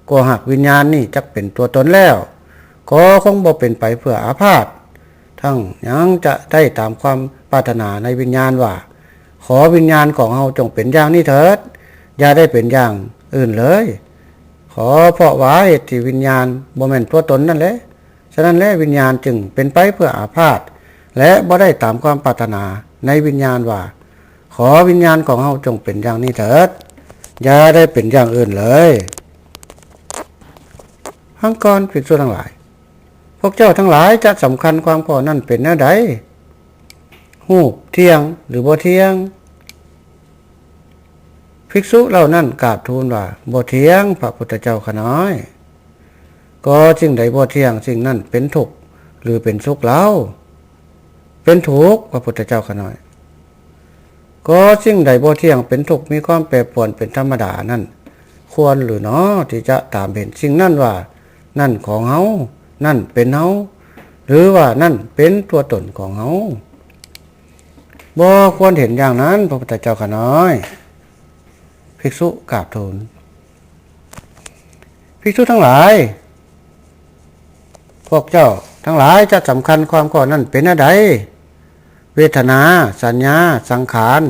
ก็หากวิญญาณนี้จักเป็นตัวตนแล้ว ก็คงบ่เป็นไปเพื่ออาพาธ ทั้งยังจะได้ตามความปรารถนาในวิญญาณว่า ขอวิญญาณของเฮาจงเป็นอย่างนี้เถิด อย่าได้เป็นอย่างอื่นเลย ขอเพราะว่าเหตุที่วิญญาณบ่แม่นตัวตนนั่นแหละ ฉะนั้นแหละวิญญาณจึงเป็นไปเพื่ออาพาธ และบ่ได้ตามความปรารถนาในวิญญาณว่า ขอวิญญาณของเฮาจงเป็นอย่างนี้เถิด อย่าได้เป็นอย่างอื่นเลย หังก่อนภิกษุทั้งหลาย พวกเจ้าทั้งหลายจะสำคัญความข้อนั้นเป็นแนวใด ฮูปเที่ยงหรือบ่เที่ยง ภิกษุเหล่านั้นกราบทูลว่า บ่เที่ยง พระพุทธเจ้าข้าน้อย ก็สิ่งใดบ่เที่ยง สิ่งนั้นเป็นทุกข์หรือเป็นสุขเล่า เป็นทุกข์ พระพุทธเจ้าข้าน้อย ก็สิ่งใดบ่เที่ยงเป็นทุกข์มีความแปรปรวนเป็นธรรมดานั้น ควรหรือหนอที่จะตามเห็นสิ่งนั้นว่า นั่นของเฮา นั่นเป็นเฮา หรือว่านั่นเป็นตัวตนของเฮา บ่ควรเห็นอย่างนั้น พระพุทธเจ้าข้าน้อย ภิกษุกราบทูล ภิกษุทั้งหลาย พวกเจ้าทั้งหลายจะสำคัญความข้อนั้นเป็นแนวใด เวทนา สัญญา สังขาร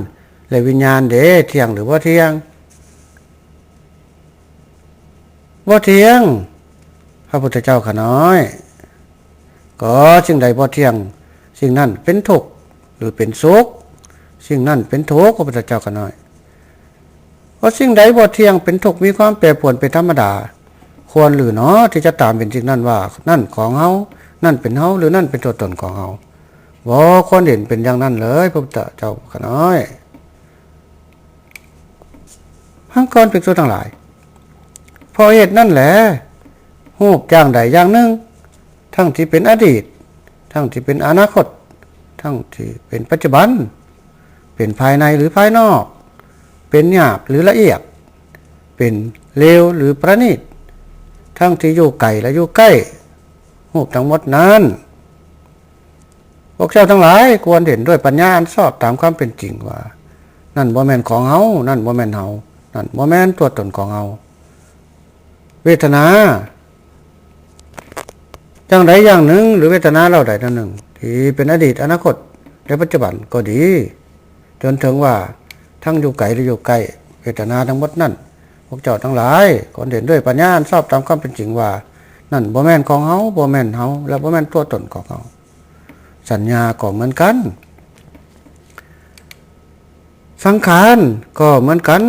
และวิญญาณเด้ เที่ยงหรือบ่เที่ยง บ่เที่ยง พระพุทธเจ้าข้าน้อย ก็สิ่งใดบ่เที่ยง สิ่งนั้นเป็นทุกข์หรือเป็นสุข สิ่งนั้นเป็นทุกข์ พระพุทธเจ้าข้าน้อย เพราะสิ่งใดบ่เที่ยงเป็นทุกข์มีความแปรปรวนเป็นธรรมดา ควรหรือหนอที่จะตามเห็นสิ่งนั้นว่า นั่นของเฮา นั่นเป็นเฮา หรือนั่นเป็นตัวตนของเฮา บ่ควรเห็นเป็นอย่างนั้นเลย พระพุทธเจ้าข้าน้อย หังก่อนภิกษุทั้งหลาย เพราะเหตุนั้นแหละ รูปอย่างใดอย่างหนึ่ง ทั้งที่เป็นอดีต ทั้งที่เป็นอนาคต ทั้งที่เป็นปัจจุบัน เป็นภายในหรือภายนอก เป็นหยาบหรือละเอียด เป็นเลวหรือประณีต ทั้งที่อยู่ไกลและอยู่ใกล้ รูปทั้งหมดนั้น พวกเจ้าทั้งหลายควรเห็นด้วยปัญญาอันชอบตามความเป็นจริงว่า นั่นบ่แม่นของเฮา นั่นบ่แม่นเฮา นั่นบ่แม่นตัวตนของเฮา เวทนา อย่างใดอย่างหนึ่ง หรือเวทนาเหล่าใดเหล่าหนึ่ง ที่เป็นอดีต อนาคต และปัจจุบันก็ดี จนถึงว่าทั้งอยู่ไกลและอยู่ใกล้ เวทนาทั้งหมดนั้น พวกเจ้าทั้งหลายควรเห็นด้วยปัญญาอันชอบตามความเป็นจริงว่า นั่นบ่แม่นของเฮา บ่แม่นเฮา และบ่แม่นตัวตนของเฮา สัญญาก็เหมือนกัน สังขารก็เหมือนกัน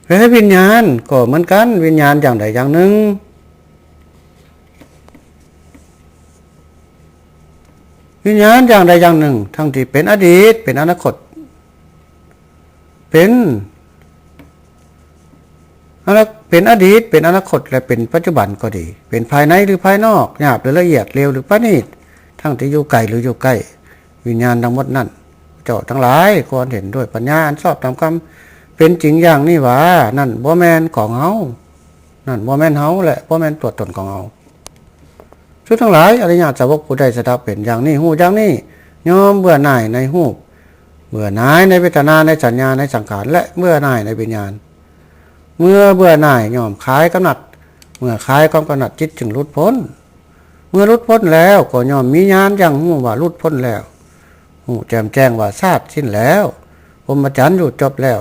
และวิญญาณก็เหมือนกัน วิญญาณอย่างใดอย่างหนึ่ง วิญญาณอย่างใดอย่างหนึ่ง ทั้งที่เป็นอดีต เป็นอนาคต เป็นอนา- เป็นอดีต เป็นอนาคต และเป็นปัจจุบันก็ดี เป็นภายในหรือภายนอก หยาบหรือละเอียด เลวหรือประณีต ทั้งที่อยู่ไกลหรืออยู่ใกล้ วิญญาณทั้งหมดนั้น เจ้าทั้งหลายควรเห็นด้วยปัญญาอันชอบตามความเป็นจริงอย่างนี้ว่า นั่นบ่แม่นของเฮา นั่นบ่แม่นเฮา และบ่แม่นตัวตนของเฮา ภิกษุทั้งหลาย อริยสาวกผู้ใดสดับเห็นอย่างนี้ ฮู้อย่างนี้ ย่อมเบื่อหน่ายในรูป เบื่อหน่ายในเวทนา ในสัญญา ในสังขาร และเบื่อหน่ายในวิญญาณ เมื่อเบื่อหน่ายย่อมคลายกำหนัด เมื่อคลายความกำหนัดจิตจึงหลุดพ้น เมื่อหลุดพ้นแล้วก็ย่อมมีญาณอย่างฮู้ว่าหลุดพ้นแล้ว ฮู้แจ่มแจ้งว่าชาติสิ้นแล้ว พรหมจรรย์อยู่จบแล้ว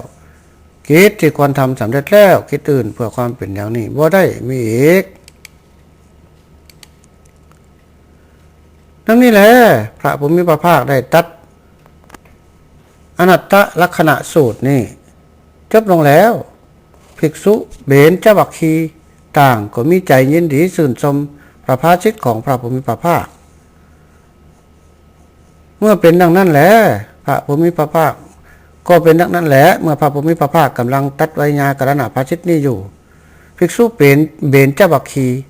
กิจที่ควรทำสำเร็จแล้ว กิจอื่นเพื่อความเป็นอย่างนี้บ่ได้มีอีก ดังนี้แล พระผู้มีพระภาคได้ตรัสอนัตตลักษณสูตรนี้จบลงแล้ว ภิกษุเบญจวัคคีย์ต่างก็มีใจยินดีชื่นชมพระภาษิตของพระผู้มีพระภาค เมื่อเป็นดังนั้นแล พระผู้มีพระภาค ก็เป็นดังนั้นแหละ เมื่อพระผู้มีพระภาคกำลังตรัสไวยากรณภาษิตนี้อยู่ ภิกษุเบญเบญจวัคคีย์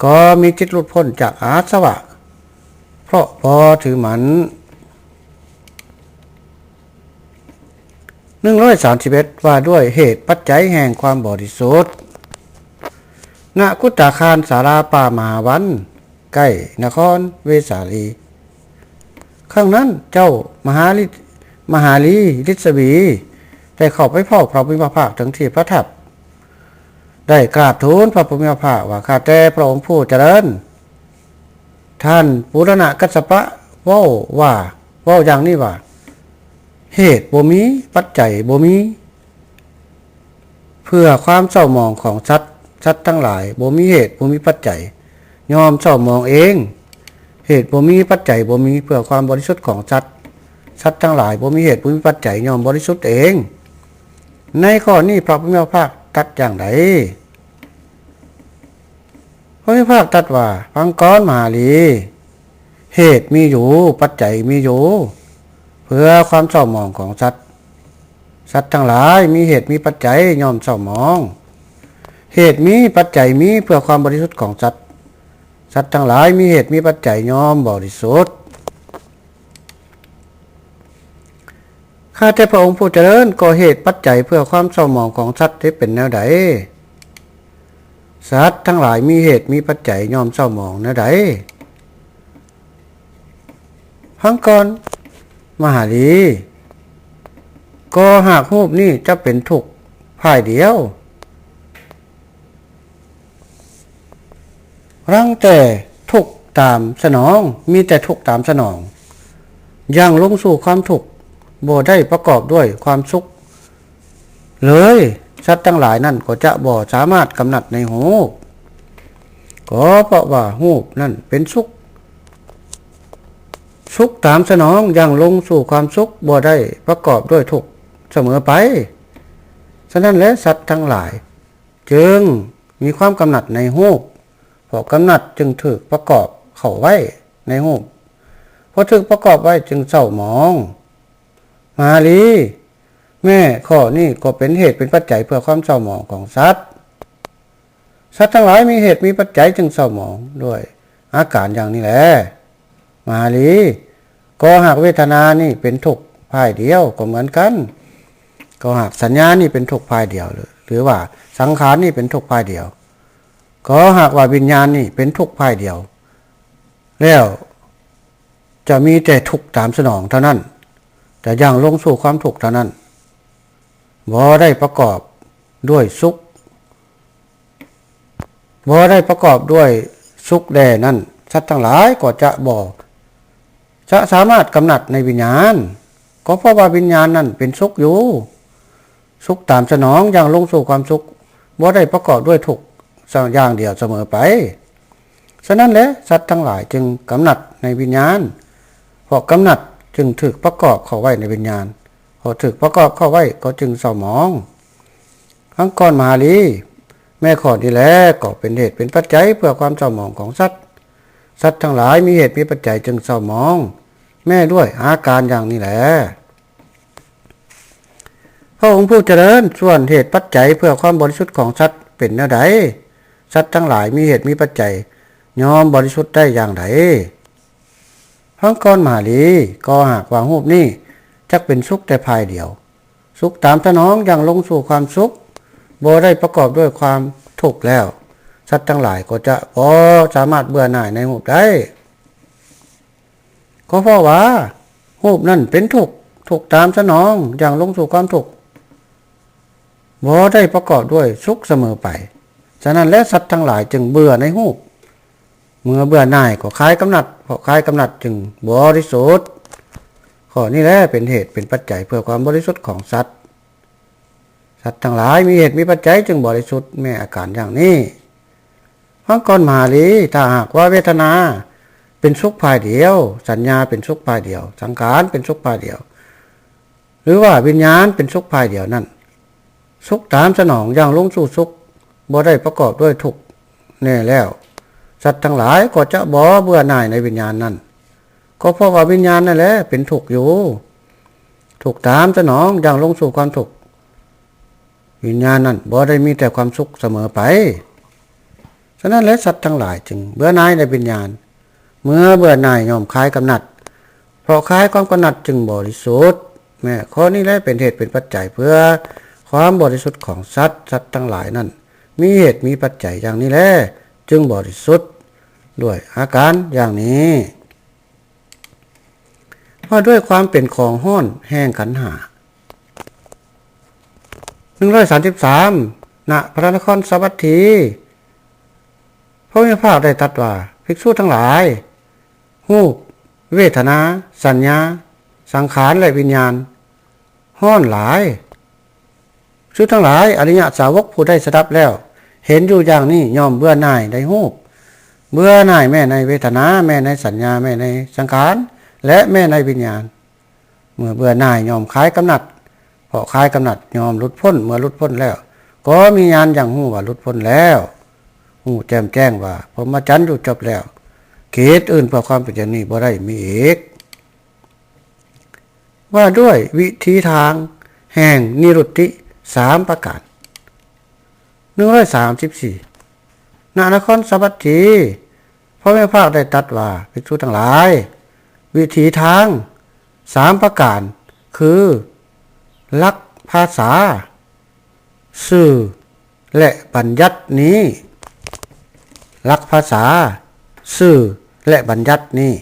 ก็มีจิตหลุดพ้นจากอาสวะ เพราะบ่ถือมั่น หนึ่งร้อยสามสิบเอ็ด ว่าด้วยเหตุปัจจัยแห่งความบริสุทธิ์ ณ คุตตาคารสาราป่ามหาวัน ใกล้นครเวสาลี ครั้งนั้นเจ้ามหาลิมหาลีลิสวี ได้เข้าไปเฝ้าพระผู้มีพระภาคถึงที่ประทับ ได้กราบทูลพระผู้มีพระภาคว่า ข้าแต่พระองค์ผู้เจริญ ท่านปุรณกัสสปะเว้าว่า เว้าอย่างนี้ว่า เหตุบ่มี ปัจจัยบ่มี เพื่อความเศร้าหมองของสัตว์ สัตว์ทั้งหลายบ่มีเหตุบ่มีปัจจัย ย่อมเศร้าหมองเอง เหตุบ่มีปัจจัยบ่มีเพื่อความบริสุทธิ์ของสัตว์ สัตว์ทั้งหลายบ่มีเหตุบ่มีปัจจัยย่อมบริสุทธิ์เอง ในข้อนี้พระผู้มีพระภาคตรัสอย่างใด พระผู้มีพระภาคตรัสว่า ฟังก่อนมหาลี เหตุมีอยู่ ปัจจัยมีอยู่ เพื่อความเศร้าหมองของสัตว์ สัตว์ทั้งหลายมีเหตุมีปัจจัยย่อมเศร้าหมอง เหตุมีปัจจัยมีเพื่อความบริสุทธิ์ของสัตว์ สัตว์ทั้งหลายมีเหตุมีปัจจัยย่อมบริสุทธิ์ ข้าแต่พระองค์ผู้เจริญ ก็เหตุปัจจัยเพื่อความเศร้าหมองของสัตว์ได้เป็นแนวใด สัตว์ทั้งหลายมีเหตุมีปัจจัยย่อมเศร้าหมองแนวใด ฟังก่อน มหาลี ก็หากรูปนี้จะเป็นทุกข์ฝ่ายเดียว รังแต่ทุกข์ตามสนอง มีแต่ทุกข์ตามสนอง ยังลงสู่ความทุกข์ บ่ได้ประกอบด้วยความสุขเลย สัตว์ทั้งหลายนั่นก็จะบ่สามารถกำหนัดในรูป ก็เพราะว่ารูปนั่นเป็นสุข สุขตามสนองยังลงสู่ความสุขบ่ได้ประกอบด้วยทุกข์เสมอไป ฉะนั้นแลสัตว์ทั้งหลาย จึงมีความกำหนัดในรูป เพราะกำหนัดจึงถูกประกอบเข้าไว้ในรูป เพราะถูกประกอบไว้จึงเศร้าหมอง มหาลี แม้ข้อนี้ก็เป็นเหตุเป็นปัจจัยเพื่อความเศร้าหมองของสัตว์ สัตว์ทั้งหลายมีเหตุมีปัจจัยจึงเศร้าหมองด้วยอาการอย่างนี้แล มหาลี ก็หากเวทนานี่เป็นทุกข์ฝ่ายเดียวก็เหมือนกัน ก็หากสัญญานี่เป็นทุกข์ฝ่ายเดียว หรือ หรือว่าสังขารนี่เป็นทุกข์ฝ่ายเดียว ก็หากว่าวิญญาณนี่เป็นทุกข์ฝ่ายเดียว แล้วจะมีแต่ทุกข์ตามสนองเท่านั้น จะยังลงสู่ความทุกข์เท่านั้น บ่ได้ประกอบด้วยสุข บ่ได้ประกอบด้วยสุขแด่นั้น สัตว์ทั้งหลายก็จะบ่ จะสามารถกำหนัดในวิญญาณ ก็เพราะว่าวิญญาณนั่นเป็นสุขอยู่ สุขตามสนองยังลงสู่ความสุข บ่ได้ประกอบด้วยทุกข์อย่างเดียวเสมอไป ฉะนั้นแลสัตว์ทั้งหลายจึงกำหนัดในวิญญาณ เพราะกำหนัดจึงถูกประกอบเข้าไว้ในวิญญาณ เพราะถูกประกอบเข้าไว้ก็จึงเศร้าหมอง ฟังก่อนมหาลี แม้ข้อนี้แลก็เป็นเหตุเป็นปัจจัยเพื่อความเศร้าหมองของสัตว์ สัตว์ทั้งหลายมีเหตุมีปัจจัยจึงเศร้าหมอง แม้ด้วยอาการอย่างนี้แล พระองค์ผู้เจริญ ส่วนเหตุปัจจัยเพื่อความบริสุทธิ์ของสัตว์เป็นแนวใด สัตว์ทั้งหลายมีเหตุมีปัจจัยย่อมบริสุทธิ์ได้อย่างใด ฟังก่อนมหาลี ก็หากว่ารูปนี้จักเป็นสุขแต่ฝ่ายเดียว สุขตามสนองยังลงสู่ความสุข บ่ได้ประกอบด้วยความทุกข์แล้ว สัตว์ทั้งหลายก็จะบ่สามารถเบื่อหน่ายในรูปได้ ก็เพราะว่ารูปนั้นเป็นทุกข์ ทุกข์ตามสนองยังลงสู่ความทุกข์ บ่ได้ประกอบด้วยสุขเสมอไป ฉะนั้นแลสัตว์ทั้งหลายจึงเบื่อในรูป เมื่อเบื่อหน่ายก็คลายกำหนัด เพราะคลายกำหนัดจึงบริสุทธิ์ ข้อนี้แลเป็นเหตุเป็นปัจจัยเพื่อความบริสุทธิ์ของสัตว์ สัตว์ทั้งหลายมีเหตุมีปัจจัยจึงบริสุทธิ์ แม้อาการอย่างนี้ ฟังก่อนมหาลี ถ้าหากว่าเวทนาเป็นสุขฝ่ายเดียว สัญญาเป็นสุขฝ่ายเดียว สังขารเป็นสุขฝ่ายเดียว หรือว่าวิญญาณเป็นสุขฝ่ายเดียวนั้น สุขตามสนองยังลงสู่สุข บ่ได้ประกอบด้วยทุกข์แน่แล้ว สัตว์ทั้งหลายก็จะบ่เบื่อหน่ายในวิญญาณนั้น ก็เพราะว่าวิญญาณนั่นแหละเป็นทุกข์อยู่ ทุกข์ตามสนองยังลงสู่ความทุกข์ วิญญาณนั้นบ่ได้มีแต่ความสุขเสมอไป ฉะนั้นแลสัตว์ทั้งหลายจึงเบื่อหน่ายในวิญญาณ เมื่อเบื่อหน่ายย่อมคลายกำหนัด เพราะคลายความกำหนัดจึงบริสุทธิ์ แม้ข้อนี้แลเป็นเหตุเป็นปัจจัยเพื่อความบริสุทธิ์ของสัตว์ สัตว์ทั้งหลายนั้น มีเหตุมีปัจจัยอย่างนี้แลจึงบริสุทธิ์ ด้วยอาการอย่างนี้ ว่าด้วยความเป็นของห้อนแห่งขันธ์ห้า หนึ่งร้อยสามสิบสาม ณ พระนครสาวัตถี พระผู้มีพระภาคได้ตรัสว่า ภิกษุทั้งหลาย รูป เวทนา สัญญา สังขาร และวิญญาณ ห้อนหลาย ษุทั้งหลาย อริยสาวกผู้ได้สดับแล้ว เห็นอยู่อย่างนี้ย่อมเบื่อหน่ายในรูป เบื่อหน่ายแม้ในเวทนา แม้ในสัญญา แม้ในสังขาร และแม้ในวิญญาณ เมื่อเบื่อหน่ายย่อมคลายกำหนัด เพราะคลายกำหนัดย่อมหลุดพ้น เมื่อหลุดพ้นแล้ว ก็มีญาณอย่างฮู้ว่าหลุดพ้นแล้ว ฮู้แจ่มแจ้งว่าพรหมจรรย์อยู่จบแล้ว กิจอื่นเพื่อความเป็นอย่างนี้บ่ได้มีอีก ว่าด้วยวิถีทางแห่งนิรุตติสามประการ หนึ่งร้อยสามสิบสี่ ณ นครสาวัตถี พระผู้มีพระภาคได้ตรัสว่า ภิกษุทั้งหลาย วิถีทางสามประการ คือ หลักภาษา สื่อ และบัญญัตินี้ หลักภาษา สื่อ และบัญญัตินี้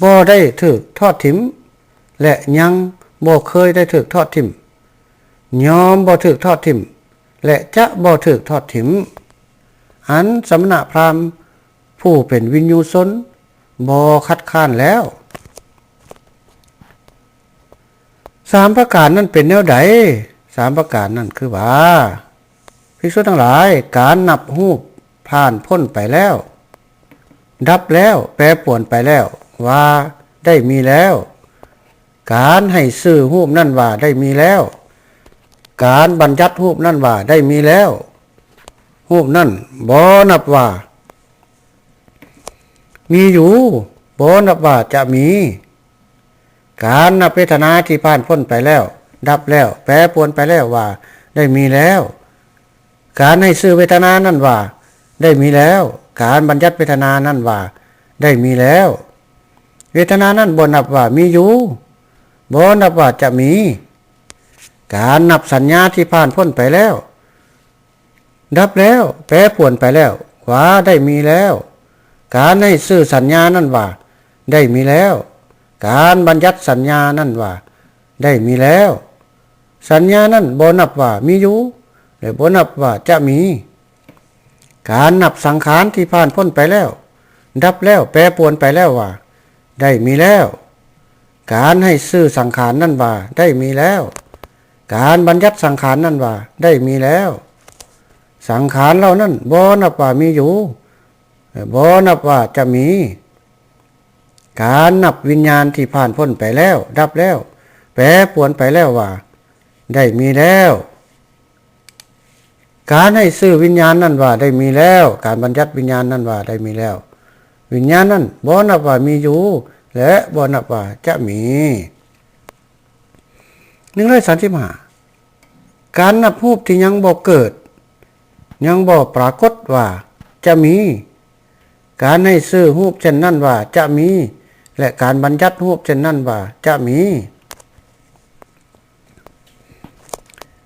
บ่ได้ถูกทอดถิ่ม และยังบ่เคยได้ถูกทอดถิ่ม ย่อมบ่ถูกทอดถิ่ม และจะบ่ถูกทอดถิ่ม อันสมณพราหมณ์ผู้เป็นวินยูชนบ่คัดค้านแล้ว สามประการนั้นเป็นแนวใด สามประการนั้นคือว่า ภิกษุทั้งหลาย การนับรูปผ่านพ้นไปแล้ว ดับแล้ว แปรปรวนไปแล้ว ว่าได้มีแล้ว การให้ชื่อรูปนั้นว่าได้มีแล้ว การบัญญัติรูปนั้นว่าได้มีแล้ว รูปนั้นบ่นับว่ามีอยู่ บ่นับว่าจะมี การนับเวทนาที่ผ่านพ้นไปแล้ว ดับแล้ว แปรปรวนไปแล้วว่าได้มีแล้ว การให้ชื่อเวทนานั้นว่าได้มีแล้ว การบัญญัติเวทนานั้นว่าได้มีแล้ว เวทนานั้นบ่นับว่ามีอยู่ บ่นับว่าจะมี การนับสัญญาที่ผ่านพ้นไปแล้ว ดับแล้ว แปรปรวนไปแล้ว ว่าได้มีแล้ว การให้ชื่อสัญญานั้นว่าได้มีแล้ว การบัญญัติสัญญานั้นว่าได้มีแล้ว สัญญานั้นบ่นับว่ามีอยู่ และบ่นับว่าจะมี การนับสังขารที่ผ่านพ้นไปแล้ว ดับแล้ว แปรปรวนไปแล้วว่าได้มีแล้ว การให้ชื่อสังขารนั้นว่าได้มีแล้ว การบัญญัติสังขารนั้นว่าได้มีแล้ว สังขารเหล่านั้นบ่นับว่ามีอยู่ บ่นับว่าจะมี การนับวิญญาณที่ผ่านพ้นไปแล้ว ดับแล้ว แปรปรวนไปแล้วว่าได้มีแล้ว การให้ชื่อวิญญาณนั้นว่าได้มีแล้ว การบัญญัติวิญญาณนั้นว่าได้มีแล้ว วิญญาณนั้นบ่นับว่ามีอยู่ และบ่นับว่าจะมี หนึ่งร้อยสามสิบห้า การนับรูปที่ยังบ่เกิด ยังบ่ปรากฏว่าจะมี การให้ชื่อรูปเช่นนั้นว่าจะมี และการบัญญัติรูปเช่นนั้นว่าจะมี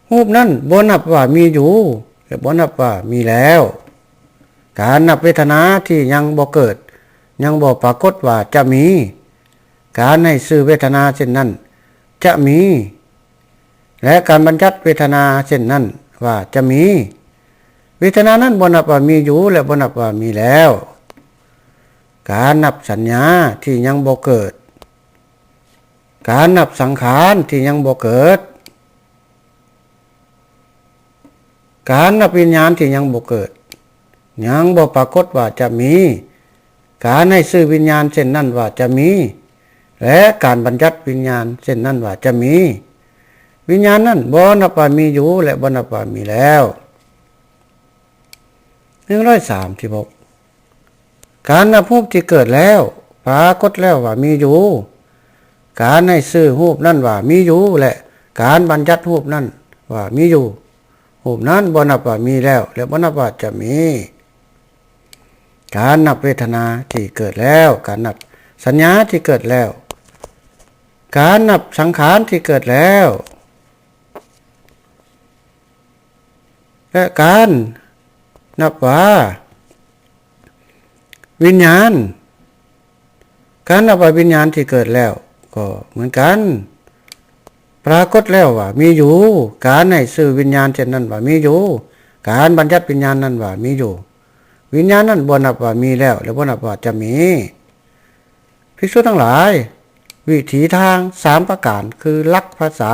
รูปนั้นบ่นับว่ามีอยู่ และบ่นับว่ามีแล้ว การนับเวทนาที่ยังบ่เกิด ยังบ่ปรากฏว่าจะมี การให้ชื่อเวทนาเช่นนั้นจะมี และการบัญญัติเวทนาเช่นนั้นว่าจะมี เวทนานั้นบ่นับว่ามีอยู่ และบ่นับว่ามีแล้ว การนับสัญญาที่ยังบ่เกิด การนับสังขารที่ยังบ่เกิด การนับวิญญาณที่ยังบ่เกิด ยังบ่ปรากฏว่าจะมี การให้ชื่อวิญญาณเช่นนั้นว่าจะมี และการบัญญัติวิญญาณเช่นนั้นว่าจะมี วิญญาณนั้นบ่นับว่ามีอยู่ และบ่นับว่ามีแล้ว หนึ่งร้อยสามสิบหก การนับรูปที่เกิดแล้ว ปรากฏแล้วว่ามีอยู่ การให้ชื่อรูปนั้นว่ามีอยู่ และการบัญญัติรูปนั้นว่ามีอยู่ รูปนั้นบ่นับว่ามีแล้ว และบ่นับว่าจะมี การนับเวทนาที่เกิดแล้ว การนับสัญญาที่เกิดแล้ว การนับสังขารที่เกิดแล้ว และการนับว่าวิญญาณ การนับว่าวิญญาณที่เกิดแล้ว ก็เหมือนกัน ปรากฏแล้วว่ามีอยู่ การให้ชื่อวิญญาณเช่นนั้นว่ามีอยู่ การบัญญัติวิญญาณนั้นว่ามีอยู่ วิญญาณนั้นบ่นับว่ามีแล้ว และบ่นับว่าจะมี ภิกษุทั้งหลาย วิถีทางสามประการ คือหลักภาษา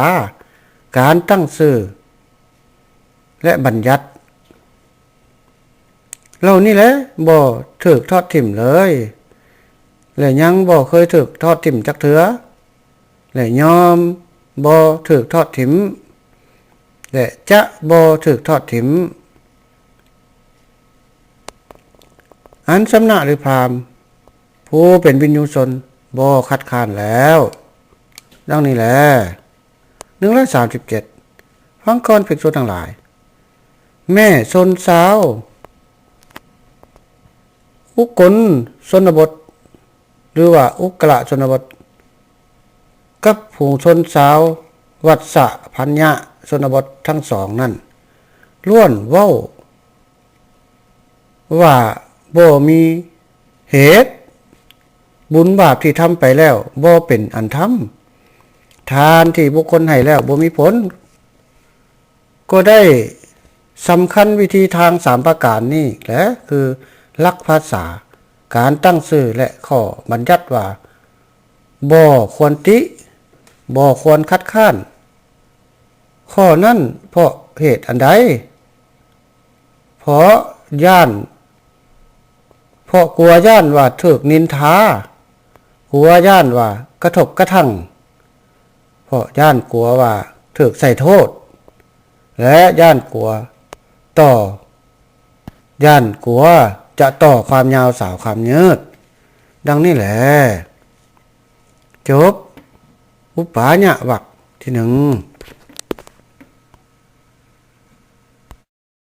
การตั้งชื่อ และบัญญัติ เหล่านี้แหละบ่ถูกทอดถิ่มเลย และยังบ่เคยถูกทอดถิ่มจักเทื่อ และย่อมบ่ถูกทอดถิ่ม และจะบ่ถูกทอดถิ่ม อันสมณะหรือพราหมณ์ ผู้เป็นวินยูชนบ่คัดค้านแล้ว ดังนี้แหละ หนึ่งร้อยสามสิบเจ็ด ฟังก่อนภิกษุทั้งหลาย แม่ชนสาว อุกลชนบท หรือว่าอุกละชนบท กับฝูงชนสาววัสสะพัญญะชนบททั้งสองนั้น ล้วนเว้า ว่าบ่มีเหตุ บุญบาปที่ทำไปแล้วบ่เป็นอันทำ ทานที่บุคคลให้แล้วบ่มีผล ก็ได้สำคัญวิธีทางสามประการนี้แหละ คือหลักภาษา การตั้งชื่อและข้อบัญญัติว่า บ่ควรติ บ่ควรคัดค้าน ข้อนั้นเพราะเหตุอันใด เพราะย่าน เพราะกลัวย่านว่าถูกนินทา กลัวย่านว่ากระทบกระทั่ง เพราะย่านกลัวว่าถูกใส่โทษ และย่านกลัวต่อ ย่านกลัวจะต่อความยาวสาวความยืด ดังนี้แหละ จบ อุปาญะวรรคที่หนึ่ง